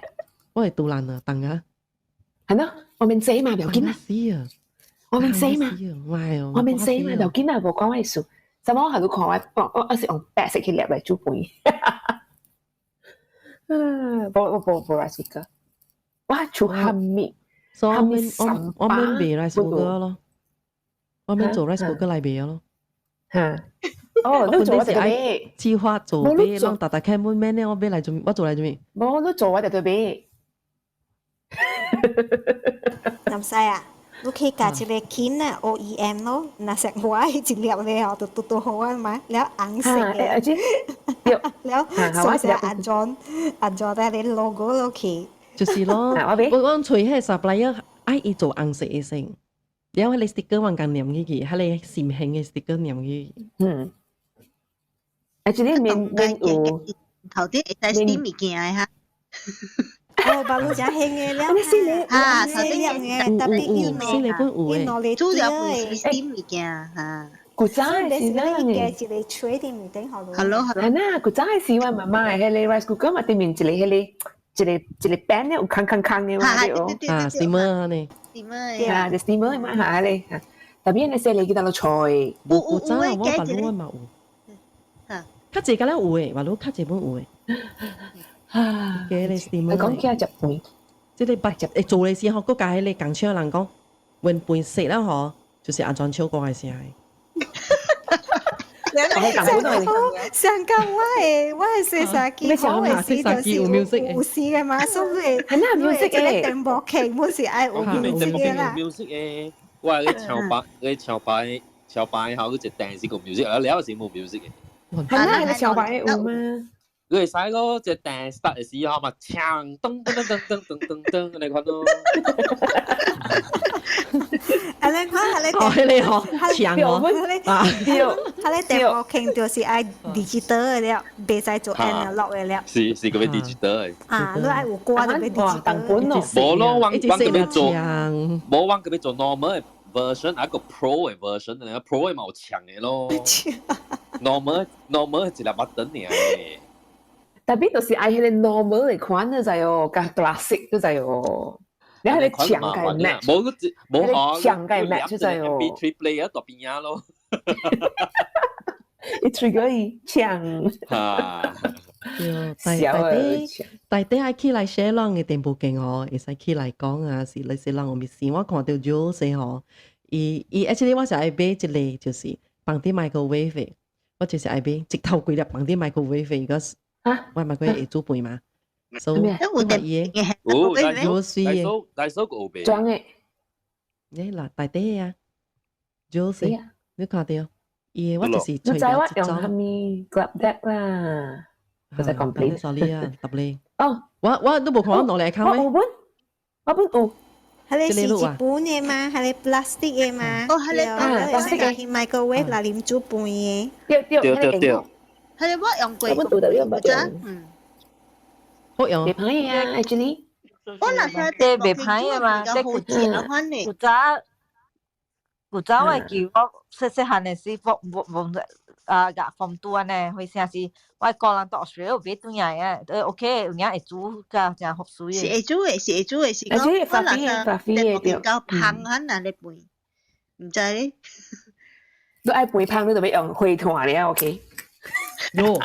我係肚爛啊，當啊。係咯，我免洗嘛，不要緊啦。死啊！我免洗嘛。我免洗嘛，不要緊啦，無關我事。什麼我係都看我，我是用白色去粒來煮飯。啊！無無無無 rice cooker，我煮蝦米。所以我免我免賣 rice cooker 咯，我免做 rice cooker 來賣咯。嚇！哦，你做我就買。計劃做買，攏逐逐開門免咧，我買來做，我做來做咩？無，你做我就對買。南西啊，你可以加一個金啊，OEM 咯，若食我一粒咧吼，就拄拄好啊嘛，了紅色的，了所以安裝安裝在你 logo 落去。就是咯，我講揣彼 supplier 愛伊做紅色的先，了彼個 sticker 我共黏起去，彼個心形的 sticker 黏起去。嗯。Actually 免免有頭頂會使 steam 物件的哈。哦，把路真興的了，啊，頭頂嘅，特別伊新的本有的，煮了飯是 steam 物件哈。古早的時陣呢，一個吹的面頂好。 Hello 係呐，古早的時我媽媽的彼個 rice cooker 嘛，頂面一個彼個一個一個 pan 咧有空空空的嘛，對哦。啊，steamer 呢？steamer 啊，就 steamer 嘛嚇咧，特別你細個記得落菜。有有早我爸魯嘛有。較濟敢若有的，爸魯較濟本有的。啊，嘅咧 steamer。講起來食飯，這個捌會做的時候，閣共彼個工廠人講，阮飯熟了吼，就是安怎唱歌的聲。上講我的洗衫機好的時就是有有時的嘛，所以係那 music 的電波劇本是愛有 music 的啦。 music 的，我係個長白，個長白長白後，佢一電視個 music，啊了是無 music 的。係那個長白有嗎？你會使咯，一電 start 的時候嘛，唱噔噔噔噔噔噔噔，你看咯。啊，你看，佢咧，哦，彼个吼，強哦，啊，佢咧電波傾就是愛 digital 的了，袂使做 analog 的了。是是個欲 digital 的。啊，你愛有歌就欲 digital。無咯，我我個欲做，無我個欲做 normal 的 version，啊個 pro 的 version，啊 pro 的嘛有強的咯。normal normal 一粒 button 爾。特別就是愛彼個 normal 的款就知哦，佮 classic 就知哦。你彼個強嘅 match，無無學強嘅 match 就知哦。 MP3 player 大邊仔咯。一 trigger 伊強。哈。對，大大大大愛起來寫人的電報鏡吼，會使起來講啊，是類似人有物事。我看到有時吼，伊伊 actually 我是愛買一個，就是放佇 microwave 的，我就是愛買一頭規粒放佇 microwave，個我咪佢會煮飯嘛。所以有伊個有有水的，大嫂個有賣裝的。你嗱大底啊，有水，你看到？伊我就是你知我用啥物 grab deck 啦，唔使 complain。 sorry 啊，答你。哦，我都無看我攞嚟看咩？我本我本有。彼个是日本的嗎？彼个 plastic 的嗎？哦，彼个 plastic 的 microwave 來啉煮飯的。對對對對。彼个我用過。我本有的用。嗯。好用。袂歹啊，actually。我那時對袂歹啊嘛，這好食款的。古早。古早我記我細細漢的時，我我我啊，夾 form two 安呢，會成是我個人到 Australia 買轉來的，OK，有影會煮甲誠好水的。是會煮的，是會煮的，是講我若是比較芳啊，那咧飯，毋知咧。你愛飯芳，你就欲用火炭了，OK？喲，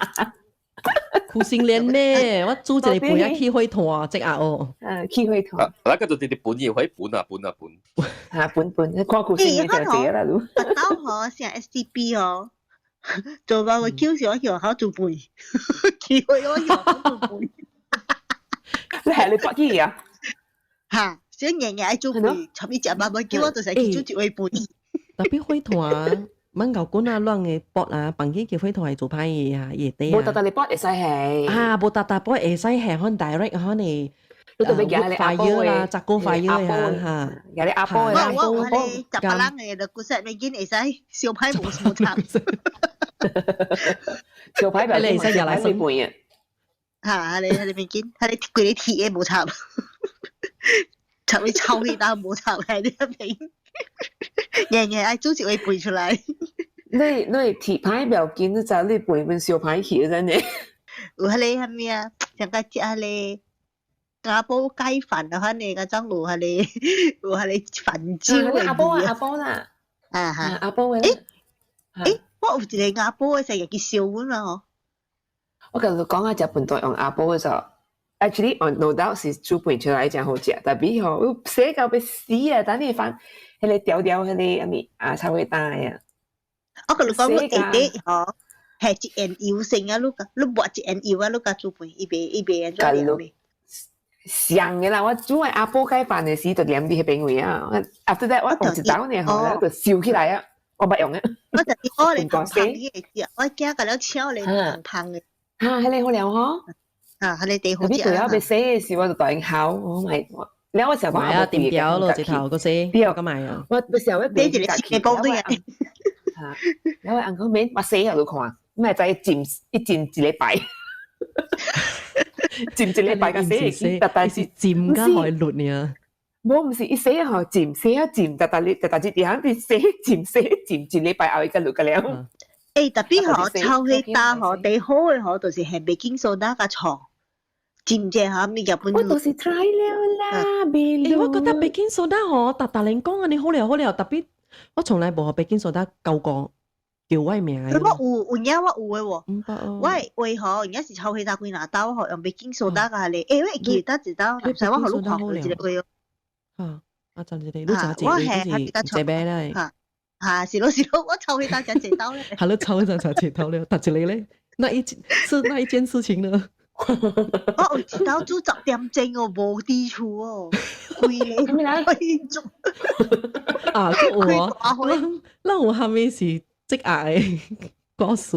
苦心練呢，我煮一個飯啊，起火炭，即下哦。嗯，起火炭。那個就直直飯嘢，可以飯啊，飯啊，飯。啊，飯飯，你看苦心練就這啦，你。特到吼，像 STP 吼，做包個 Q 時我去學校煮飯，機會我去學校煮飯。你係你北去啊？嚇，小日日愛煮飯，尋日食包叫我就是去煮一碗飯。特別火炭。蚊牛管啊，亂嘅搏啊，房間叫火炭係做歹嘢啊，夜底啊。無特特你搏會使係。啊，無特特搏會使係可能 direct 可能。你特別夾你阿波啦，雜果 fire 啊嚇。夾你阿波啦。我我你雜把人嘅就古實咪見會使燒歹無無插。燒歹你會使入來生飯啊。嚇！你你咪見，係你規個鐵嘅無插，插你臭氣但無插喺呢一邊。日日愛煮一碗飯出來。你你鐵牌不要緊，你知你飯本燒歹去真的。有彼个啥物啊？像個食彼個阿婆雞飯啊，反正個種有彼個有彼個飯焦的。阿婆啊，阿婆啦。啊哈，阿婆的。欸，我有一個阿婆的，成日去燒阮啦吼。我共你講啊，食飯都用阿婆的時候，actually on no doubt 是煮飯出來誠好食，但是吼，我洗到欲死啊！等你飯，彼个條條，彼个啥物啊，炒火焦的啊。我共你講，我下底吼，係一鹽油性啊，你你抹一鹽油啊，你共煮飯，伊袂伊袂按怎樣咧？上的啦，我煮的阿婆雞飯的時就黏佇彼邊位啊。After that，我用一道呢吼，就燒起來啊，我捌用啊。我就是我咧芳芳的食，我驚共了搶咧芳芳的。哈，彼个好料吼。啊，彼个地好食。你對我欲洗的時，我就突然哭，Oh my god！了我想講啊，掂掉咯，一頭個洗，對，咁買啊。我我想要買一個新的包對啊。嚇，了我翁講免，我洗予你看，你會知浸一浸一禮拜，浸一禮拜共洗會去，逐逐是浸甲海綠呢。無，毋是，伊洗吼浸，洗啊浸，逐逐日逐逐日佇遐洗浸洗浸，一禮拜後伊才落個了。欸，特別吼，臭火焦吼，最好的吼，就是係 baking soda 佮醋，真正吼，物件本。我都是 try 了啦，欸，我覺得 baking soda 吼，逐逐人講按呢好了好了，特別我從來無予 baking soda 救過叫我名。我有有影我有的喎，我的話吼，應該是臭火焦幾若兜吼，用 baking soda 佮彼個，欸，我會記得一兜，毋知我予你看過一個話哦。嚇，啊，真一個，你食一個就是這邊咧。嚇，是咯是咯，我臭火焦食一兜咧。係咯，臭火焦食一兜了，逐一個咧，那一是那一件事情呢？我有一兜煮10點鐘哦，無佇厝哦，規个規做。啊，閣有哦，咱咱有蝦米是積壓的故事？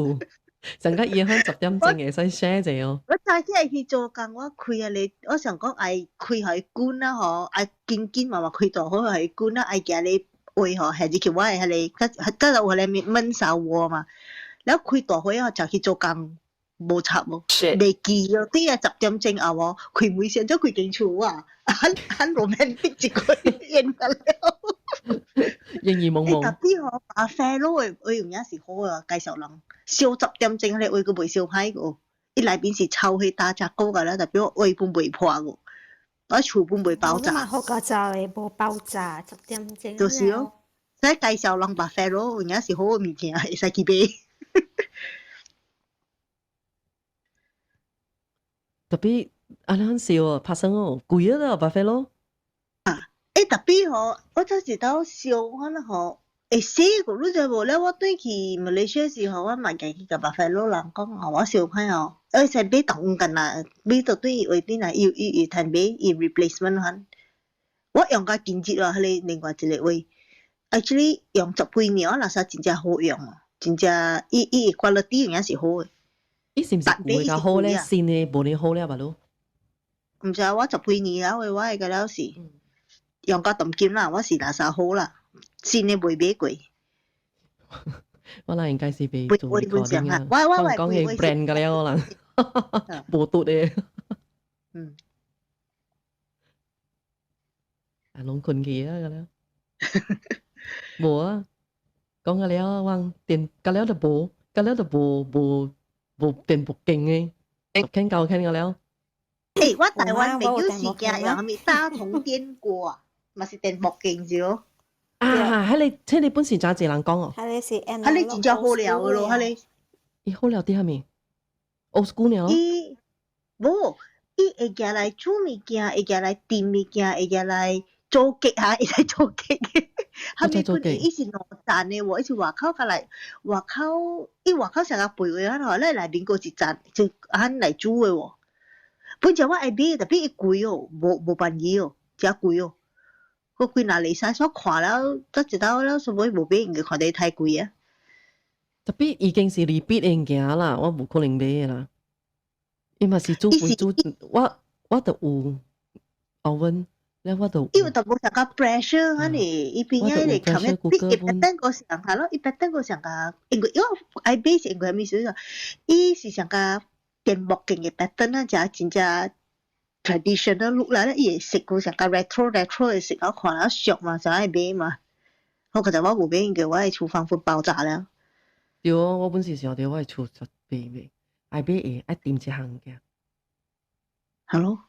上個伊可十點鐘會使 share 者哦。我早起來去做工，我開啊咧，我想講愛開予伊滾啊吼，愛緊緊嘛嘛開大火予伊滾啊，愛行咧話吼，下入去我的彼个，較較有彼个燜燒鍋嘛，了開大火後就去做工，無插無，袂記哦。對啊，10點鐘後哦，開門先做開間厝啊，很很 romantic 一個演了。仍然懵懵。特別吼，Buffalo 的話有影是好啊，介紹人燒10點鐘，彼個話閣袂燒歹個，伊內面是臭火焦食過個啦，特別話本袂破個，我厝本袂爆炸。好個就會無爆炸，十點鐘。就是哦，所以介紹人 Buffalo 有影是好的物件，會使去買。特別啊，咱笑哦，拍生哦，貴啊啦，Buffalo。啊，欸，特別吼，我早一道燒，我那吼會死過，你知無？了我轉去馬來西亞時吼，我嘛家去共 Buffalo 人講吼，我燒歹吼，會使買同款啦，買到對話頂來，伊伊伊通買伊 replacement 款。我用甲近日啊，彼个另外一個話，actually 用十幾年，我若說真正好用哦，真正伊伊 quality 有影是好的。伊是毋是舊的較好咧？新的無呢好了吧？咯？毋知我十幾年了的，我的個了是用甲當今啦，我是垃圾好啦，新的未買過。我諗應該是被做 recording 啊，可能講係 brand 個了可能，無拄的。嗯。啊，攏困去啊個了。無啊，講個了，我電個了就無，個了就無無無電木鏡的，10間9間個了。欸，我台灣朋友是驚用啥物大同電鍋啊，嘛是電木鏡啫。啊，彼個本是誠濟人講哦。彼個是，彼個真正好料的咯，彼個。伊好料佇啥物？Old school 爾。伊無，伊會舉來煮物件，會舉來燉物件，會舉來做雞哈，會使做雞。後面本伊是兩層的喎，伊是外口較來外口，伊外口上個肥話啊吼，咱內面閣一層，就按來煮的喎。本來我愛買，特別伊貴哦，無無便宜哦，誠貴哦。我幾若袂使，所看了，才一道了，所以無買，因為看得太貴啊。 Tapi 已經是 repeat 的物件啦，我無可能買的啦。伊嘛是煮飯煮，我就有 oven，了我就伊有淡薄上較 pressure 按呢，伊邊仔個冚咧，伊 pattern 個上下咯，伊 pattern 個上較，因為我愛買是因為啥物事？伊是上較電木鏡的 pattern 啊，誠真正 traditional look 啦，伊會色個上較 retro retro 的色，我看了俗嘛，就愛買嘛。我其實我無買，因為我的廚房會爆炸了。對，我本是想著我的厝就買買，愛買會愛訂一項物件。係咯，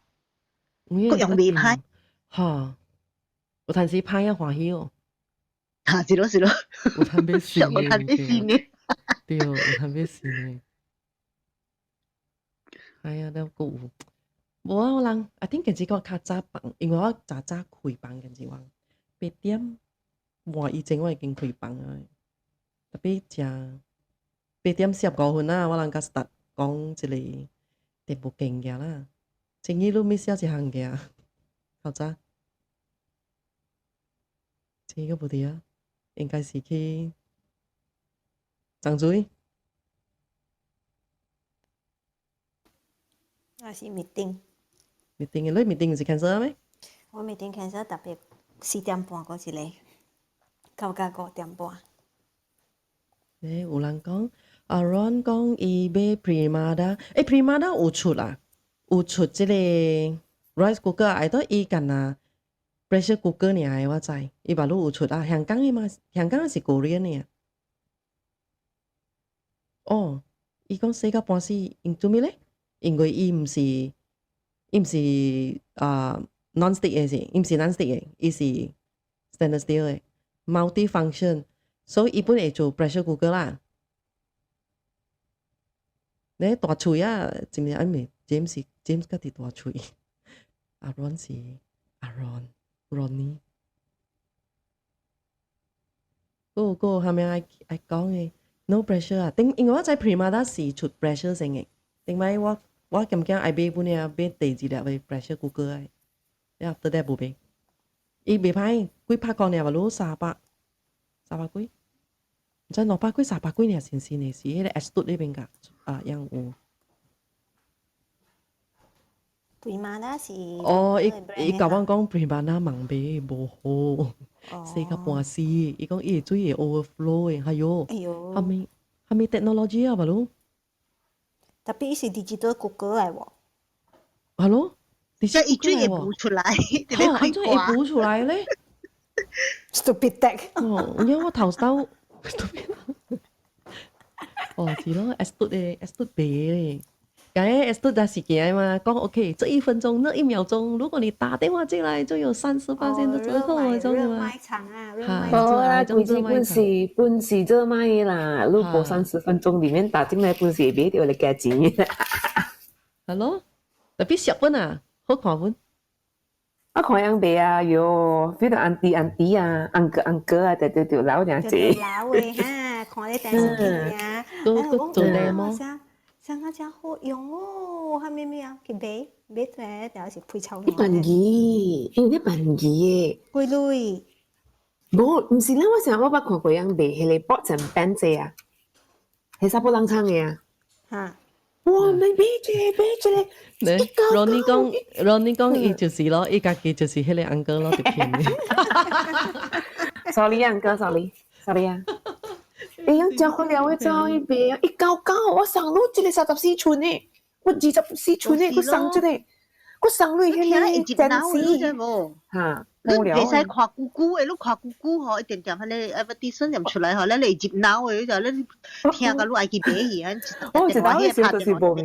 閣用袂歹。哈，有陣時歹啊歡喜哦。哈，是咯是咯。有趁欲死有趁欲死呢。對，有趁欲死呢。哎呀，了閣有。無啊，我人啊，頂近時我較早放，因為我早早開房，近時我8點半以前我已經開房啊。Tapi 食8點45啊，我人才 start 講這個電木鏡嘅啦。前日你 miss 了一項物件，較早。這個無佇啊，應該是去漳水。我是 meeting。 meeting 的，你 meeting 是 cancel 咩？我 meeting cancel，特別4點半嗰一個，到5點半。欸，有人講，阿 Ron 講伊買 Primada，欸，Primada 有出啊，有出這個 rice cooker，愛到伊干那 pressure cooker 爾的，我知，伊嘛攏有出啊，香港的嘛，香港的是 Korean 的啊。哦，伊講洗到半死，因做咩咧？因為伊毋是，伊毋是啊 non-stick 的是，伊毋是 non-stick 的，伊是 stainless steel 的，multi-function。所以伊本會做 pressure cooker 啦。咧大喙啊，真正暗暝 James 是 James 家己大喙，阿 Ron 是阿 Ron Ronnie。閣有閣有啥物愛愛講的？No pressure 啊，頂因為我知 Primada 是出 pressure 先的，頂擺我我兼兼愛買本爾買第二粒的 pressure cooker 的，了 after that 無買，伊袂歹，幾百箍爾嘛，攏三百三百幾。毋知200幾300幾爾新新的是彼個 Astute 那邊噶啊，樣有。 Primada 是哦，伊伊共我講 Primada 網買無好，洗到半死。伊講伊的水會 overflow 的，哎喲，哎喲，啥物啥物 technology 啊，嘛攏。 Tapi 伊是 digital cooker 來無？係咯，即係伊水會補出來，哈，按怎會補出來咧？Stupid tech。哦，因為我頭先。哦，是咯，Astute 的 Astute 白的，感覺 Astute 的是驚嘛，講 OK，這一分鐘那一秒鐘，如果你打電話進來，就有30%的折扣嗰種嘛。熱賣場啊，熱賣場。哦啦，規矩本是本是熱賣啦，如果30分鐘裡面打進來，本是會買著來加錢。係咯，特別俗本啊，好看本。我看樣賣啊，喲，比如 auntie auntie 啊，uncle uncle 啊，就就就老兩濟。老的哈，看咧電視機啊，都都做 demo。啥個真好用哦，啥物物啊？去買買出來，就是配臭。你便宜，因為你便宜的。幾鐳？無，毋是啦，我成日我捌看過人賣彼個 pots and pans 啊，係查埔人創的啊。哈。哇！你買一個，買一個。咧，Ronnie 講，Ronnie 講，伊就是咯，伊家己就是彼個 uncle 咯，就騙你。 Sorry 啊，uncle，sorry，sorry 啊。哎呀，真好料的走伊賣啊，199，我送你一個34寸的，我24寸的，我送這個，我送你彼個電視。哈，你袂使看久久的，你看久久吼，一點點彼个 advertisement 念出來吼，咱會入腦的，就你聽甲你愛去買去。我一道時就是無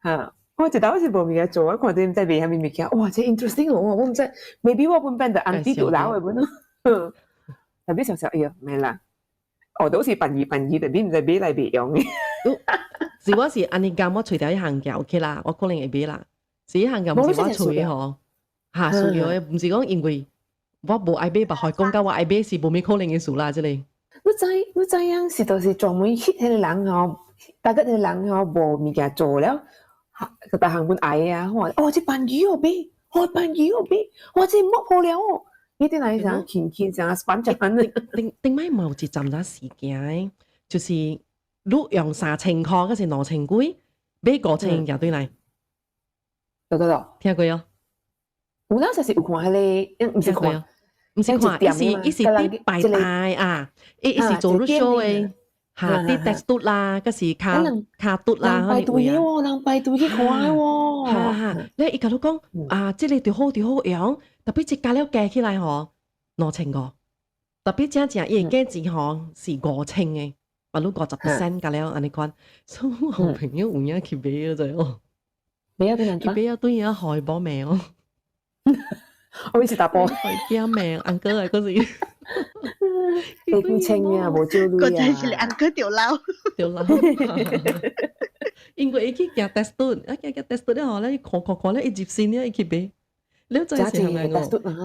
嚇，我一道是無物件做，我看到毋知賣啥物物件，哇！這 interesting 哦，我毋知，maybe 我本變就 auntie 就老的本咯。特別想想，哎呀，沒啦，哦，都是便宜便宜，特別毋知買來袂用的。是我是按呢講，我揣著彼項件 OK 啦，我可能會買啦。是彼項件毋是我揣的吼，嚇需要的，毋是講因為我無愛買，別害講甲我愛買是無咩可能的事啦，這個。你知你知影是就是專門翕彼個人吼，大家彼個人吼無物件做了，就逐項本愛啊，我話哦，這便宜哦買，哦便宜哦買，哇這剝破了哦，你啲嚟想輕輕像 sponge 咁。頂頂擺嘛有一陣仔時間，就是你用3000箍，抑是2000幾，買5000寄轉來。對對對，聽過哦？有當時是有看彼個，毋是看，毋是看，伊是伊是佇擺台啊，伊伊是做 roadshow 的，嚇，佇 Destutt 啦，抑是卡卡嘟啦，人排隊喎，人排隊去看喎。哈哈，咧伊共你講啊，這个就好就好用，特別這加了加起來吼，2500，特別正正伊的價錢吼是5000的，嘛你50% 加了按呢款，所以我朋友有影去買了就哦，買啊對人去買啊對啊害無命哦。我是打波，驚命，uncle 來嗰時，你幾千啊，無少鐳啊。嗰陣是 uncle 著老，著老。因為伊去行 test 啊，行行 test 了後咧，伊看看看咧，伊入線了，伊去買。了真是係咪我？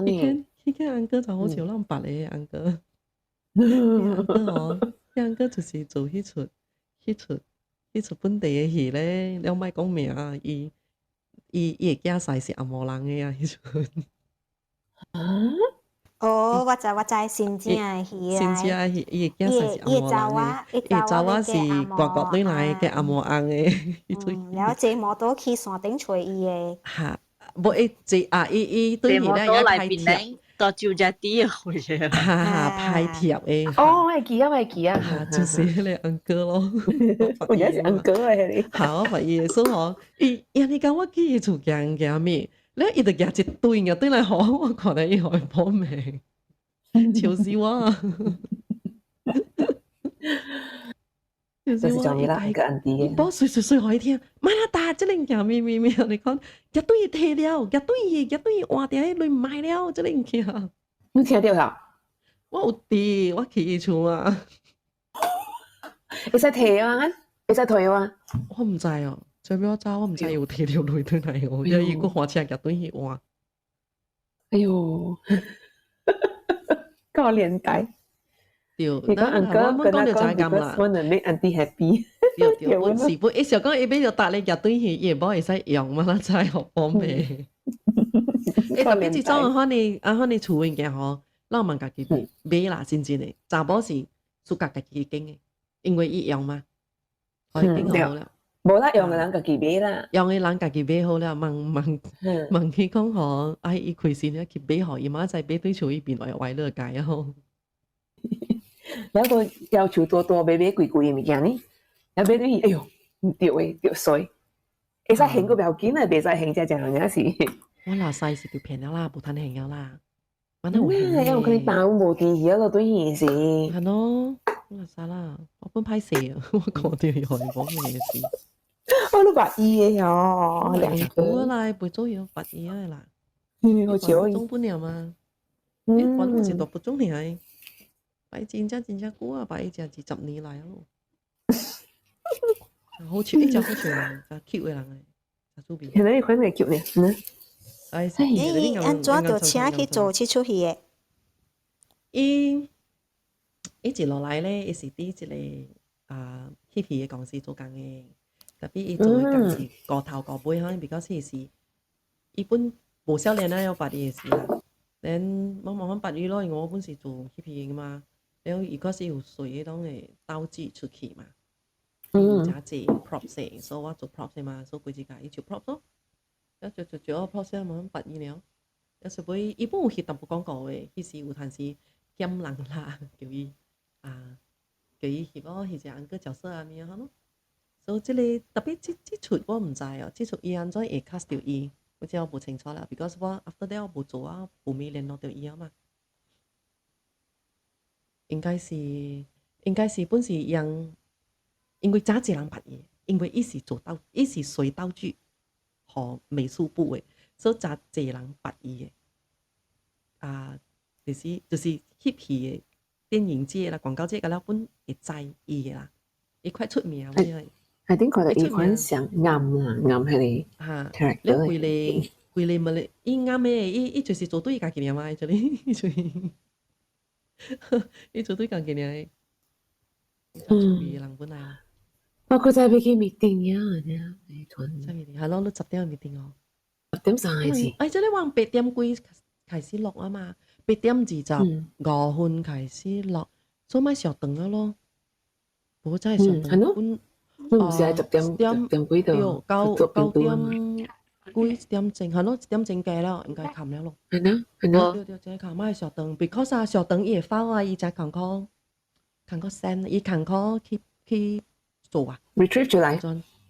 伊看伊看 uncle 就好似咱白个 uncle。uncle 哦，uncle 就是做彼齣彼齣彼齣本地的戲咧，了莫講名啊，伊伊伊的囝婿是紅毛人的啊，彼陣。啊？哦，我知我知，新正的戲啊，新正的戲，伊的囝婿是紅毛人的，伊的查某是外國轉來的紅毛翁的。了坐摩托去山頂揣伊的。哈，無伊坐啊，伊伊對伊咧也拍貼，到酒家店回去。哈哈，拍貼的。哦，我會記啊，我會記啊。就是彼个 uncle 咯。我而家是 uncle 的。好，我發現所以吼，伊伊按呢講我去伊厝行行物。咧伊就舉一堆啊，轉來予我，我看咧伊予伊報名，笑死我！就是我啦，個 auntie。報隨隨隨予伊聽，媽啦達，這個物件咩咩咩，你講，舉對伊提了，舉對伊，舉對伊換掉彼鐳賣了，這個物件。你聽著無？我有佇，我去伊厝啊。會使提嗎？會使提嗎？我毋知哦。最尾我走，我毋知有提著鐳轉來哦，因為伊閣換車舉轉去換。哎喲，個年代。對，你講 uncle 跟他講，because wanna make auntie happy。對對，本是本，伊想講伊買著搭咧舉轉去，伊會無會使用嘛？咱知好方便。欸，特別這種啊，款的啊，款的厝物件吼，咱嘛家己買啦，真正的，查某是自家家己揀的，因為伊用嘛，予伊揀好了。無啦，用的人家己買啦。用的人家己買好了，問問問伊講吼，哎，伊開心了去買予伊，明仔載買對厝伊變來歪樂界吼。兩個要求多多，買買貴貴的物件呢，啊買對去，哎喲，毋對的，著衰。會使還閣不要緊啊，袂使還才正有影是。我若使是著騙了啦，無通還了啦。我哪有還？有可能擔無甜魚咯，對魚是。係咯，我垃圾啦，我本歹勢啊，我看著伊予伊講咩事。我都白伊的哦，兩個。好啦，袂做藥白伊的啦。嗯，好笑。中不了嘛？嗯，我是大不中爾，擺真正真正久啊，擺成20年來咯。好笑，伊真好笑，真 cute 的人誒，真趣味。現在你看會 cute 呢？嗯。哎，伊按怎就請去做這齣戲的？伊伊一路來咧，伊是佇一個啊翕戲的公司做工的。特別伊做的工是顧頭顧尾，可能比較是是，伊本無少年啊，有捌伊的事啦。then 我慢慢捌伊咯，因為我本是做翕戲的嘛，然後伊閣是有隨彼種的道具出去嘛，誠濟 props，所以我做 props 嘛，所以規日共伊做 props 咯，一做做做 props 慢慢捌伊了。有時尾伊本有翕淡薄廣告的，彼時有陣時欠人啦，叫伊啊，叫伊翕哦，翕一個角色按呢咯。所以這個特別這這齣我毋知哦，這齣伊按怎會 cast 著伊，我知我無清楚啦，because 我 after that 我無做啊，無咪聯絡到伊啊嘛。應該是本是讓，因為真濟人捌伊，因為伊是做道，伊是隨道具和美術部的，所以真濟人捌伊的。啊，就是翕戲的電影界啦、廣告界，個了本會知伊的啦，伊快出名了。係點講？伊款上暗啦，暗係你嚇，你規個規個物咧，伊暗的，伊就是做對家己爾嘛，伊就是伊就是伊做對家己爾的。嗯。人本來。我嗰陣欲去 meeting 呀，你團。啥 meeting？係咯，你10點 meeting 哦。10點三個字。哎，這你話8點幾開始落啊嘛，8點25開始落，所以咪上頓啊咯。無真係上頓。係咯。你唔是係10點幾度？九點幾1點鐘，係咯，1點鐘過了，應該冚了咯。係咯，係咯。對對，真係冚咪上頓，because 啊上頓伊會發啊，伊才艱苦，艱苦 send，伊艱苦去做啊。 retrieve 出來。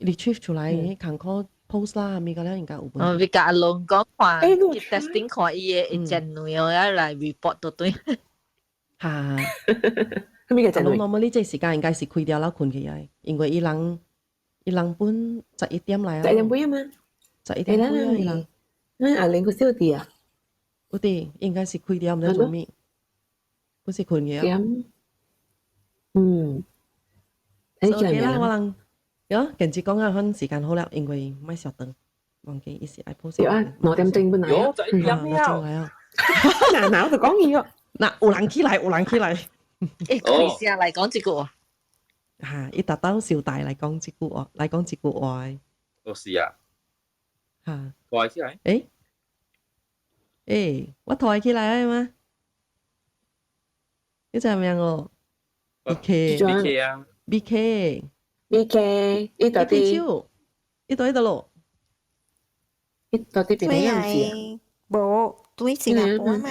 retrieve 出來，伊艱苦 post 啦，咪個咧應該有。哦，你甲阿龍講看，去 testing 看伊的真內容，來 report 到對。嚇！咩個阿龍 normally 這時間應該是開掉了睏去啊，因為伊人本11點來啊。 11點半啊嘛。 11點半啊，伊人。嗯，阿玲個小弟啊。有啲應該是開掉，毋知做咩，不是睏去啊。點？嗯。所以啦，我人，喲，近子講啊，分時間好了，因為咪小等，忘記伊是愛 post。有啊，2點鐘本來啊。 11點了。來啊。嗱嗱，我就講嘢哦。嗱，有人起來，有人起來。誒，開聲來講這句話。嚇！伊特登小大來講這句話，來講這句話。哦，是啊。嚇！抬起來。誒，誒，我抬起來啊嘛？你知名哦？B K。 B K 啊。 B K。 B K，伊到底？伊到佗咯？伊到底邊個樣子啊？無，對新加坡嘛？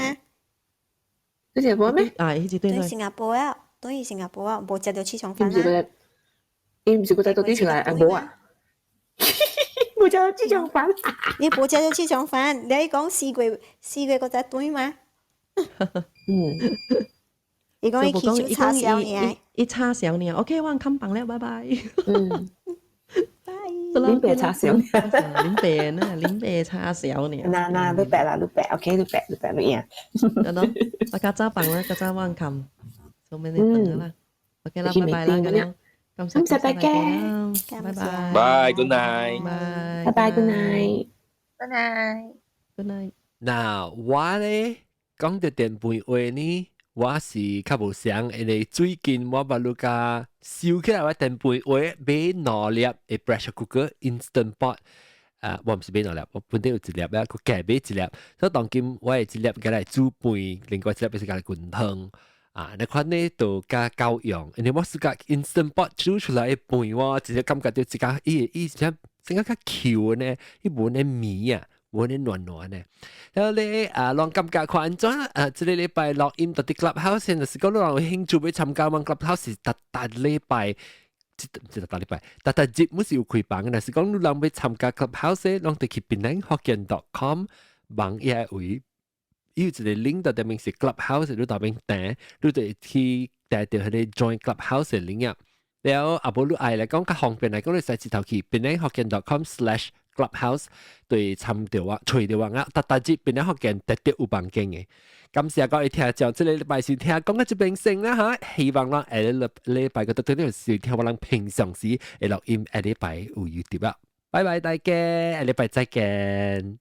對新加坡咩？啊，伊是對對新加坡啊，對新加坡啊，無食著市場飯啊。伊毋是閣再倒轉出來啊？無啊？無食著市場飯。你無食著市場飯，你講4月4月閣再轉嗎？嗯。伊講伊起手叉燒爾，伊叉燒爾，OK，我冚房了，拜拜。嗯。拜。恁爸叉燒爾，恁爸呢？恁爸叉燒爾。嗱嗱，你白啦，你白，OK，你白，你白，你贏。得咯，我較早放啦，較早我冚，做咩你等啦？OK 啦，拜拜啦，咁樣。感謝大家，拜拜。拜，good night。拜拜拜，good night。 Good night。 Good night。嗱，我咧講到電飯話呢，我是較無想，因為最近我捌你甲收起來我電飯話買兩粒的 pressure cooker instant pot。啊，我毋是買兩粒，我本底有一粒啊，閣加買一粒，所以當今我會一粒共來煮飯，另外一粒是共來滾湯。啊，那款呢就較夠用，因為我是甲 instant pot 煮出來的飯，我直接感覺到一個伊像成個較 Q 呢，伊無呢綿啊。無呢軟軟呢。然後咧啊，攏感覺看按怎啊？這個禮拜錄音到佇 Clubhouse，就是講你人有興趣欲參加，阮 Clubhouse 是逐逐禮拜，這這逐禮拜，逐逐日毋是有開房，若是講你人欲參加 Clubhouse，攏得去 penanghokkien.com 網頁位，伊有一個 link 到頂面是 Clubhouse，你內面訂，你就去訂著彼個 join Clubhouse 的 link 啊。了後啊無你愛來講較方便來講，你使直頭去 penanghokkien.com/clubhouse 對參著我，揣著我啊，逐逐日檳城福建特別有房間的。感謝各位聽眾，這個禮拜是聽講到這邊先啦哈，希望咱下個禮拜個都對是聽我人平常時會錄音，下禮拜有 YouTube 啊。拜拜大家，下禮拜再見。